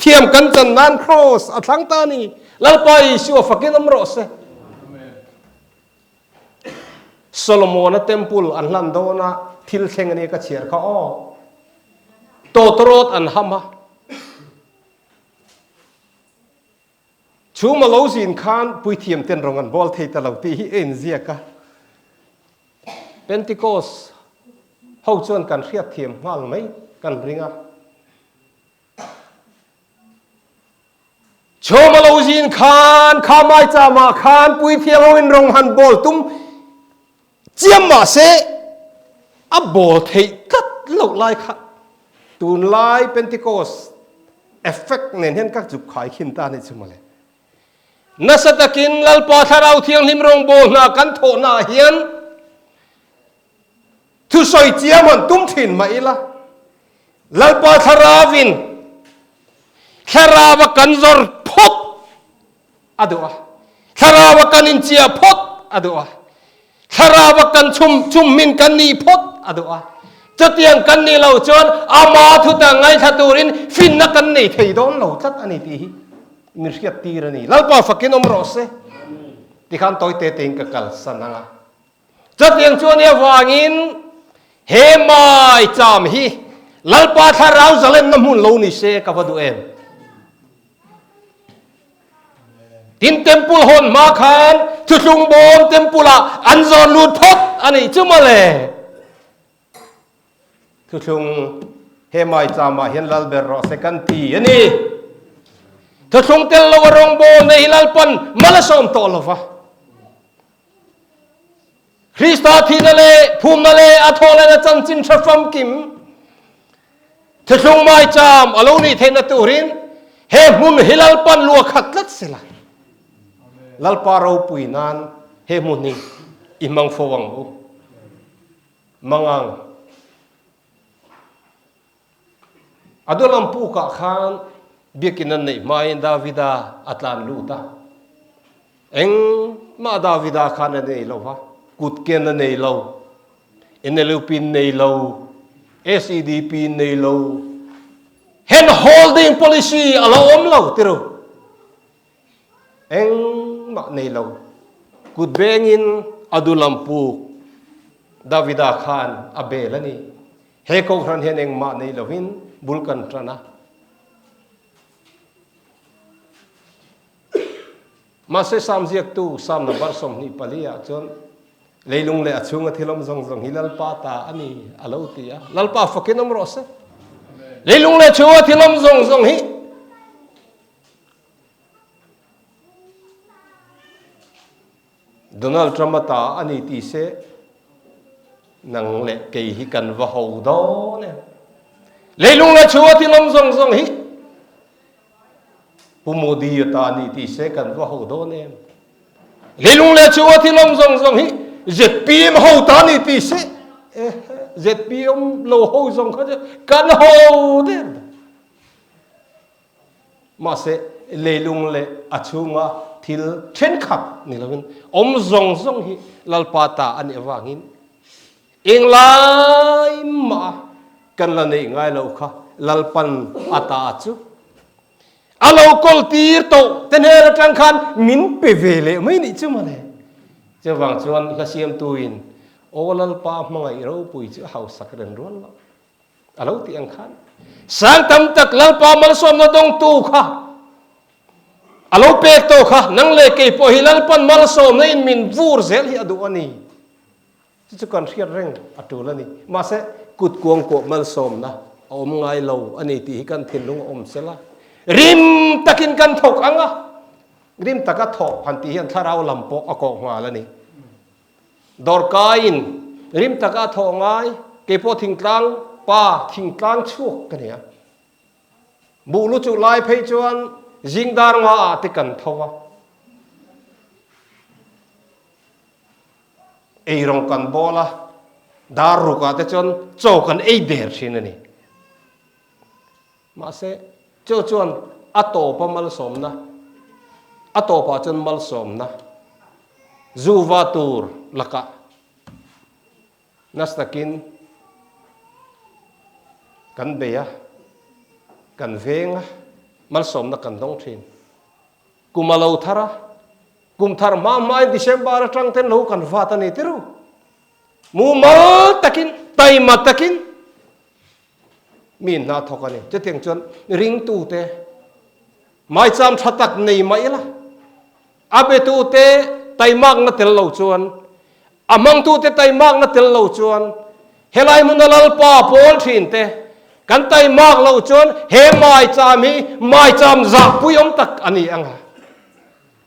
Thiam kan chan nan Kraws a thlang ta a ni. Lalpa Isua fakin awm rawh se. Solomona temple an hlan dawna thil thleng a nia ka chhiar kha aw. Tawtawrawt an ham a. Chhuma lo zin khan puithiam ten rawng an bawl thei ta lo tih hi a inziak a. Pentecost ho chuan kan hriatthiam nghal mai kan ring a. Chhuma lo zin khan kha maicham ah khan puithiam ho in rawng han bawl tum chiam mah se a bawl theih tlat loh lai kha tunlai Pentecost effect nen hian ka zuk khai khin ta a nih chu mawle. Nasa takin Lalpa Thlarau Thianghlim rawngbawl hna kan thawhna ah hian Thusawi chiam han tum thin mah ila, Lalpa Thlarauin Thlarau a kan zawr phawt a duh a, Thlarau a kan inchiah phawt a duh a, Thlarau a kan chhum chhummin kan nih phawt a duh a. Chutiang kan nih loh chuan ama thuta ngaithla turin finna kan nei thei dawn lo tlat a ni tih hi min hriat tir a ni. Lalpa fakin awm rawh se. Tikhan tawi te tein ka kalsan ang a. Chutiang chu ania vangin he maicham hi Lalpa Thlarau zalenna hmun lo ni se ka va duh em? Tin temple hawn hma khan thuthlung bawm temple ah an zawn lut phawt a nih chu mawle. Thuthlung he maicham ah hian lal ber rawh se kan ti a ni. Thuthlung tel lo a rawngbawl nei hi Lalpan mal a sawm tawh lova. Krista thihna leh phumna leh a thawhlehna chanchin hre famkim thuthlung maicham a lo nih theihna turin he hmun hi Lalpan lua khat tlat sela. Lalpa ropui nan he hmun hi i hmang fo ang u. Mangang. Adulam pukah khan biakinn an neih hmain Davida a tlan lut a. Engmah Davida khan a nei lo va, kutken a nei lo, NLUP nei lo, SEDP nei lo, hand holding policy a lo awm lo ti ru. Engmah nei lo, kut bengin Adulam puk Davida khan a bel a ni. He kohhran hian engmah nei lovin bul kan tan a. Mahse Sam ziaktu Sam number 24 ah chuan leilung leh a chhunga thil awm zawng zawng hi Lalpa ta a ni a lo ti a. Lalpa fakin awm rawh se. Leilung leh chhunga thil awm zawng zawng hi Donald Trump a ta a ni ti se nang leh kei hi kan va ho dawn em. Leilung leh chhunga thil awm zawng zawng hi Pu Modi a ta a ni ti se kan va ho dawn em. Leilung leh chhunga thil awm zawng zawng hi ZPM ho ta a ni ti se ZPM lo ho zawng kha chu kan ho der dawn. Mahse, leilung leh a chhunga thil thenkhat ni lovin awm zawng zawng hi Lalpa ta a nih avangin englai mah kan la neih ngai lo kha Lalpan a ta chu a lo kawl tir tawh te hnen atang khan min pe ve leh mai nih chu mawle. Chuvang chuan hla siamtuin Aw Lalpa hmangaih ropui chu a hausak reng rual lo. A lo tih ang khan sang tam tak Lalpa malsawmna dawngtu kha a lo pek tawh kha nang leh kei pawh hi Lalpan malsawmna in min vur zel hi a duh a ni. Chu chu kan hriat reng a tul a ni. Mahse kut kuangkuah malsawmna a awm ngai lo a ni tih hi kan thinlung a awm sela rim takin kan thawk ang a, rim taka thawh han tih hian thlarau lam pawh a kawh nghal a ni. Dawrkaiin rim taka a thawh ngai, kei pawh thingtlang pa, thingtlang chhuak ka ni a. Buh lu chuh lai phei chuan zing dar nga ah te kan tho a. Eirawng kan bawl a, dar ruk ah te chuan chaw kan ei der thin a ni. Mahse, chu chuan a tawpa malsawmna, a tawpah chuan malsawmna zuva tur lakah nasa takin kan bei a, kan veng a, malsawmna kan dawng thin. Kum a lo thar a, kum thar hma hmain December atang ten lo kan vat a ni tirh. Mumal takin, taima takin mi in hna thawk a ni. Chutiang chuan ringtute maicham tha tak nei mah ila, a betute taimakna tel lo chuan, a hmangtute taimakna tel lo chuan, helai hmuna Lalpa pawl thinte kan taimak lo chuan he maicham hi maicham zahpui awm tak a ni ang a.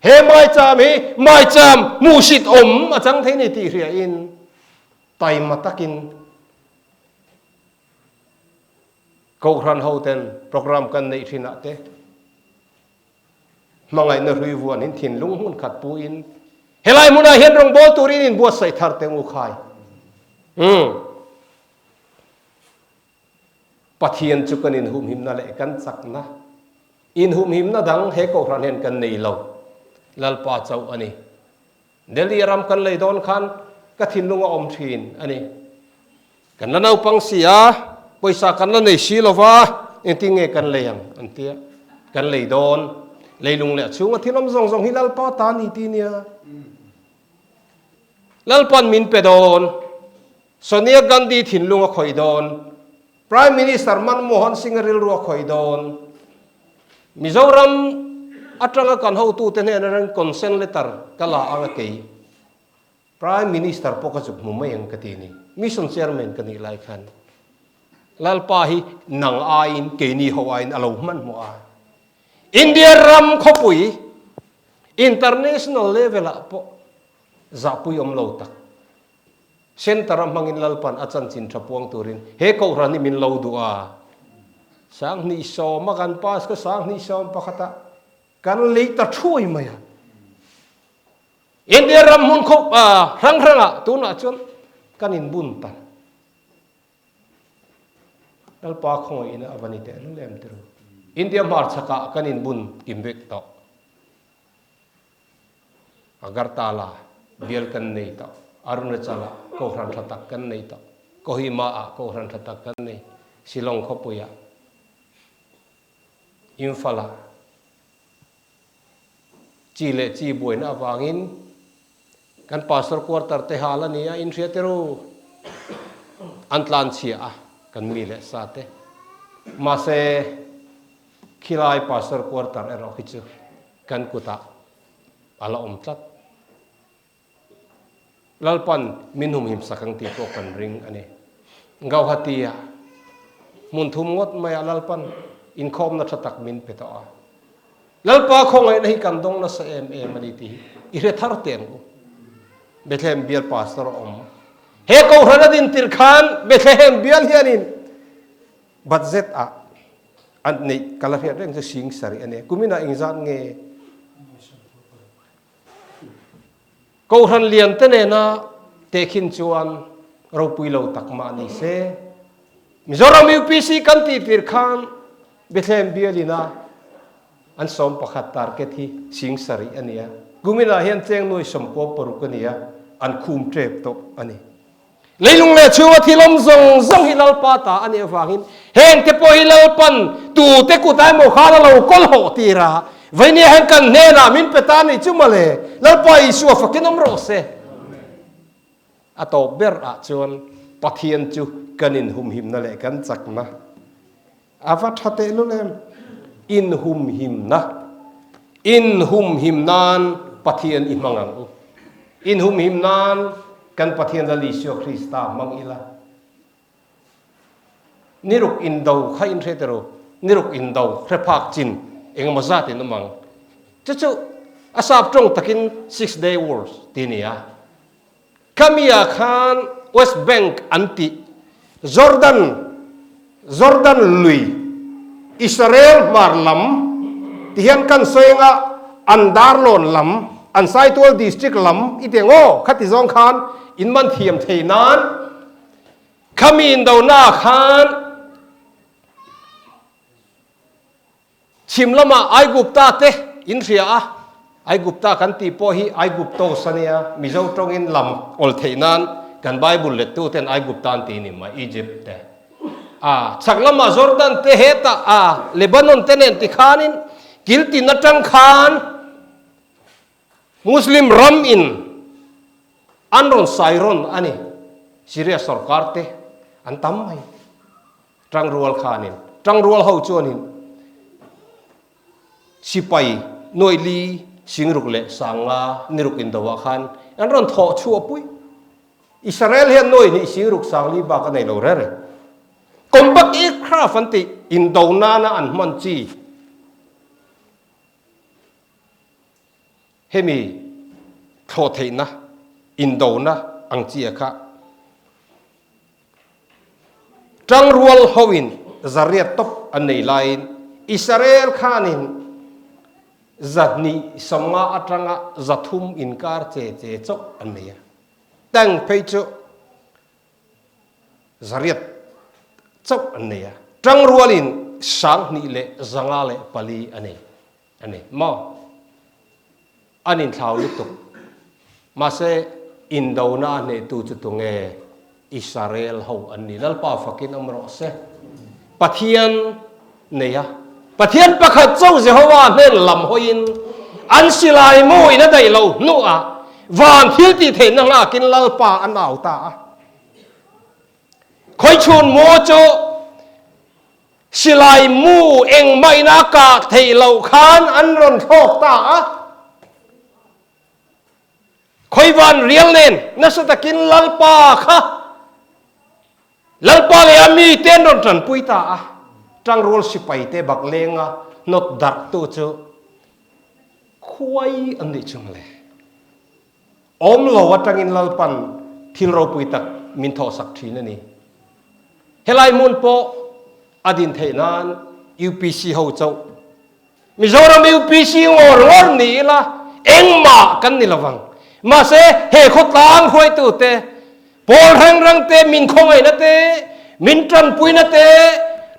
He maicham hi maicham hmuhsit awm a chang thei ni tih hriain taima takin Kohhran hoten program kan neih thinah te hmangaihna hrui vuanin thinlung hmun khat puin helai hmunah hian rawngbâwl turin inbuatsaih thar teh u khai. Umm. Pathian chu kan inhumhimna leh kan chakna, inhumhimna dang he kohhran hian kan nei lo. Lalpa chauh a ni. Delhi ram kan lei dawn khan ka thinlung a awm thin a ni. Kan la naupang si a, pawisa kan la nei si lo va, engtin nge kan lei ang an tia. Kan lei dawn, leilung leh a chhunga thil awm zawng zawng hi Lalpa ta a ni ti nia. Lalpan min pe dawn. Sonia Gandhi thinlung a khawih dawn, Prime Minister Manmohan Singh-a rilru a khawih dawn. Mizoram atanga kan hotute hnena reng consent letter ka la ang a kei. Prime Minister pawh ka zuk hmu mai ang ka ti ni. Mission Chairman ka nih lai khan Lalpa hi nang aiin keini ho aiin a lo hmanhmawh a. India ram khawpui international level ah pawh zahpui awm lo tak. Centre a hmangin Lalpan a chanchin tha puang turin he kohhran hi min lo duh a. 2010 a kan pass kha 2011 ah kan lei ta thuai mai a. India ram hmun khawp hrang hrangah tunah chuan kan inbun ta. Lalpa khawngaih ina a va ni teh lul em tiru. India hmarchhakah kan inbun kim vek tawh. Agartala bial kan nei tawh, Arunachala Kohhran tha tak kan nei tawh, Kohima ah Kohhran tha tak kan nei, Shillong khawpui ah, Imphal ah chi leh chi buaina avangin kan Pastor quarter te hal a ni a, in hria teru an tlan chhia a kan mi leh sa te. Mahse khilai Pastor quarter erawh khi chu Kan kutah a la awm tlat. Lalpan min humhim sak ang tih pawh kan ring a ni. Gauhati-ah hmun thum ngawt maiah Lalpan inkhawmna tha tak min pe tawh a. Lalpa khawngaihna hi kan dawng nasa em em a ni tih hi i hre thar teh ang u. Bethlehem bial pastor a awm. He Kohhran a din tirh khan Bethlehem bial hianin Budget ah an neih ka la hriat reng chu sing sarih a nia. Kuminah engzat nge Kohhran lian te nena tehkhin chuan ropui lo tak mah ni se. Mizoram UPC kan tih tir khan Bethlehem bialina an 11 target hi sing sarih a nia. Kuminah hian cheng nuai 96 a nia, an khum tep tawh a ni. Leilung leh chhunga thil awm zawng zawng hi Lalpa ta a nih avangin heng te pawh hi Lalpan tute kutah emaw khan a lo kawl hawh tir a, veinia hian kan hnenah min pe ta a nih chu mawle, Lalpa Isua fakin awm rawh se. A tawp ber ah chuan Pathian chu kan inhumhimna leh kan chakna a va tha tehlul em? Inhumhimna, Inhumhim nan Pathian i hmang ang u. Inhumhim nan kan Pathian Lal Isua Krista hmang ila. Niruk indo kha in hre teh ru, niruk indo hre phak chin engemaw zat in awm ang. Chu chu a sap tawng takin Six Day Wars ti nia. Khami-ah khan West Bank an tih Jordan, Jordan lui, Israel hmar lam ti hian kan sawi anga an Darlawn lam, an Saitual District lam i ti ang aw, khati zawng khan in man thiam thei nan khami indona khan Chhim lamah Aigupta te in hria a, Aigupta kan tih pawh hi Aiguptos a nia, Mizo tawngin lam awl theih nan kan Bible lettu ten Aigupta an ti ni mai, Egypt te. A, chhak lamah Jordan te hetah a, Lebanon te nen tikhanin kil tin atang khan Muslim ram in an rawn sai rawn a ni. Syria sorkar te an tam mai. Tangrual khanin, tangrual ho chuanin sipai nuai li singruk leh sanga niruk indoah khan an rawn thawh chhuah pui. Israel hian nuai hnih singruk sang li bak a nei lo reng reng. Combat aircraft an tih indo nana an hman chi. Hemi thlawh theihna indona ang chi a kha Tangrual hoin zariat tawp an nei laiin Israel khanin 250 atanga 300 inkar che che chauh an nei a. Tank phei chu 800 chauh an nei a. Tangrualin 2504 a nei a ni maw? An inthlau lutuk. Mahse, indona a hnehtu chu tunge? Israel ho an ni. Lalpa fakin awm rawh se. Pathian nei a. Pathian pakhat chauh Jehovah hnen lam hawiin an silai mu in a daih lo hnuah van thil tih theihna nghakin Lalpa an au ta a. Khawichhun mu chu Silai mu engmah in a kah theih loh khan an rawn thlawk ta a. Khawivan rial nen nasa takin Lalpa kha Lalpa leh a mite an rawn tanpui ta a. Tangrual sipai te bak lenga hnawt darh tu chu khuai an nih chu mawle. Awm lo atangin Lalpan thil ropui tak min thawhsak thin a ni. Helai hmun pawh a din theih nan UPC ho chauh Mizoram UPC ngawr ngawr ni ila engmah kan ni lovang. Mahse he khawtlang hruaitute, pawl reng reng te min khawngaihna te, min tanpuina te,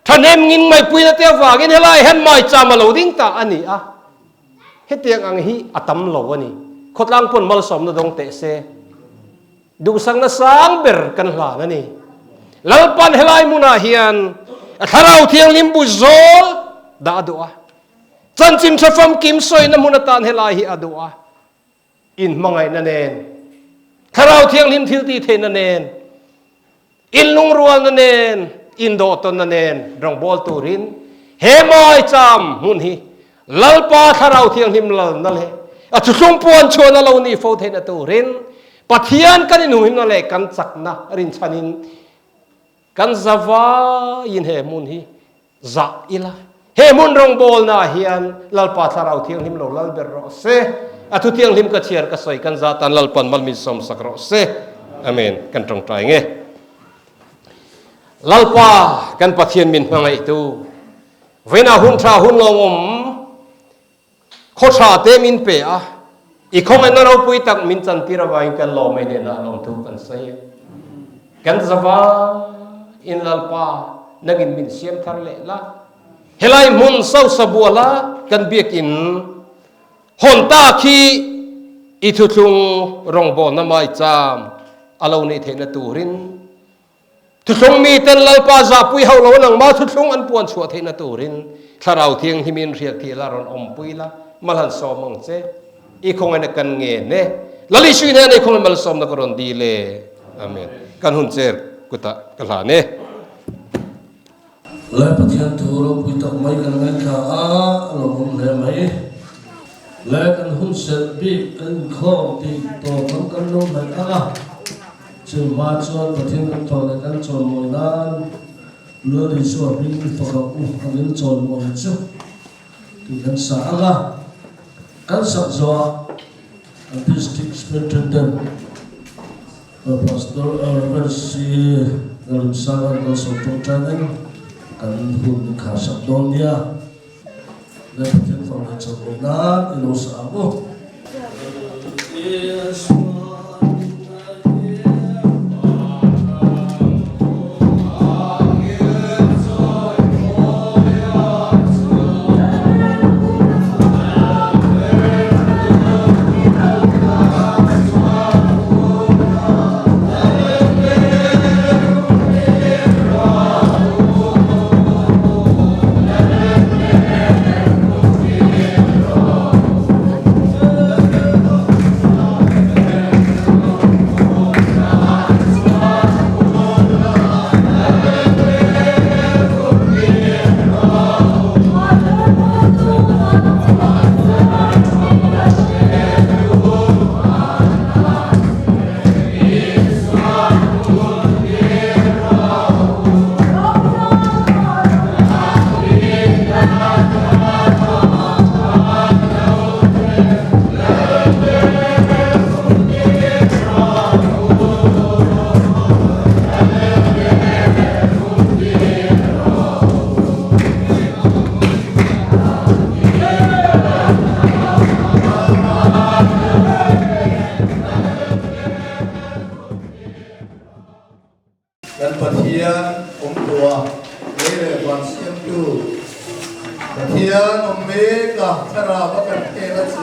thahnem ngin ngaihpuina te avangin helai hian maicham a lo ding ta a ni a. Hetiang ang hi a tam lo a ni. Khawtlang pawn malsawmna dawng teh se. Duhsakna sang ber kan hlan a ni. Lalpan helai hmunah hian a Thlarau Thianghlim bu zawl dah a duh a. Chanchin tha famkim sawina hmun atan helai hi a duh a. Inhmangaihna nen, Thlarau Thianghlim thil tih theihna nen, Inlungrualna nen, indawhtawnna nen rawngbâwl turin he maicham hmun hi Lalpa Thlarau Thianghlim lalna leh a thuthlung puan chhuahna lo nih fo theihna turin Pathian kan inhumhimna leh kan chakna rinchhanin kan zavaiin he hmun hi Zah ila, he hmun rawngbawlnaah hian Lalpa Thlarau Thianghlim lo lal ber rawh se. A thu thianghlim ka chhiar ka sawi kan zah tan Lalpan mal min sawmsak rawh se. Amen. Kan tawngtai nge. Lalpa kan Pathian min hmangaihtu, vawiinah hun tha hun lawmawm Khaw tha te min pe a, i khawngaihna ropui tak min chantir avangin kan lawm ei hnenah lawmthu kan sawi a. Kan zavaiin Lalpa nangin min siam thar leh la. Helai hmun Sosa buala kan biakin hawn ta khi i thuthlung rawngbawlna maicham a lo neih theihna turin Thuthlung miten Lalpa zahpui hauh lo nangmah thuthlung an puan chhuah theihna turin Thlarau Thianghlimin hriat thih la rawn awmpui la, mal han sawm ang che. I khawngaihna kan ngen e. Lal Isui hnena i khawngaih malsawmna ka rawn dil e. Amen. Kan hun cher kutah ka hlan e. Lai Pathian thu ropui tak mai kan ngaithla a, a lawmawm hle mai. Lai kan hun serh bik kan inkhawm tih tawp lam kan lo hnaih ang a. Chu hma chuan Pathian kan tawh leh kan chawimawi nan Lal Isua hming i fak ang u angin chawimawi chu tih kan sa ang a. Kan sak zawhah kan District Superintendent Pastor Rev. C. Lalrinsanga'n Malsawm tawngtainin kan hun min khar sak dawn nia. Lal Pathian fak leh chawimawi nan i lo sa ang u.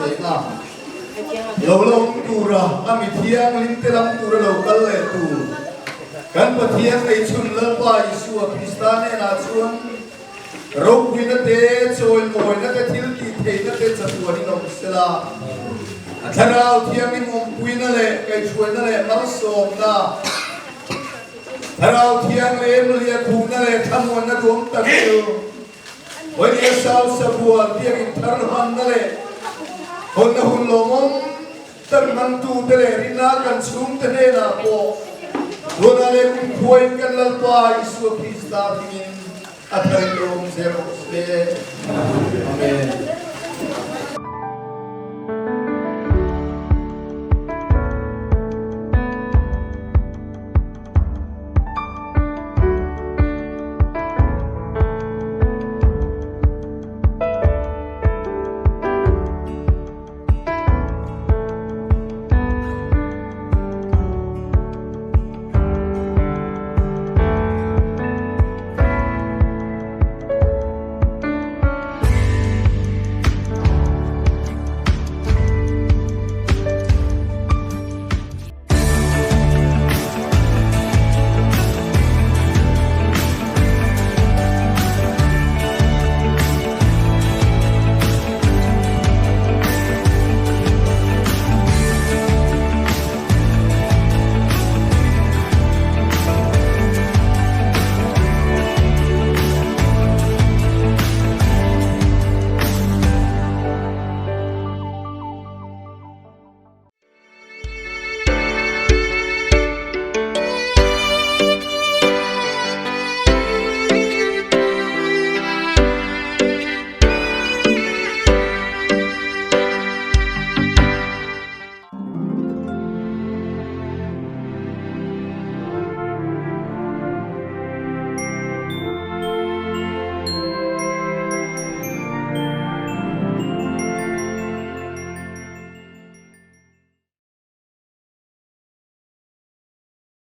reng a, lo la awm tura a mi thianghlim te lam tura lo kal leh tur kan Pathian ngeichhun Lalpa Isua Krista hnenah chuan Ropuina te, chawimawina te, thil tih theihna te chatuanin awm sela, a Thlarau Thianghlim awmpuina leh kaihhruaina leh malsawmna, Thlarau Thianghlim liakhumna leh thlamuanna duam tak chu Vawinia South Sabual biakinn thar hmanna leh hawnna hun lawmawm tak hmangtute leh rinna kan chhungte hnenah pawh tunah leh kumkhuain kan Lalpa Isua Krista hmingin A thar in rawng zel rawh se. Amen.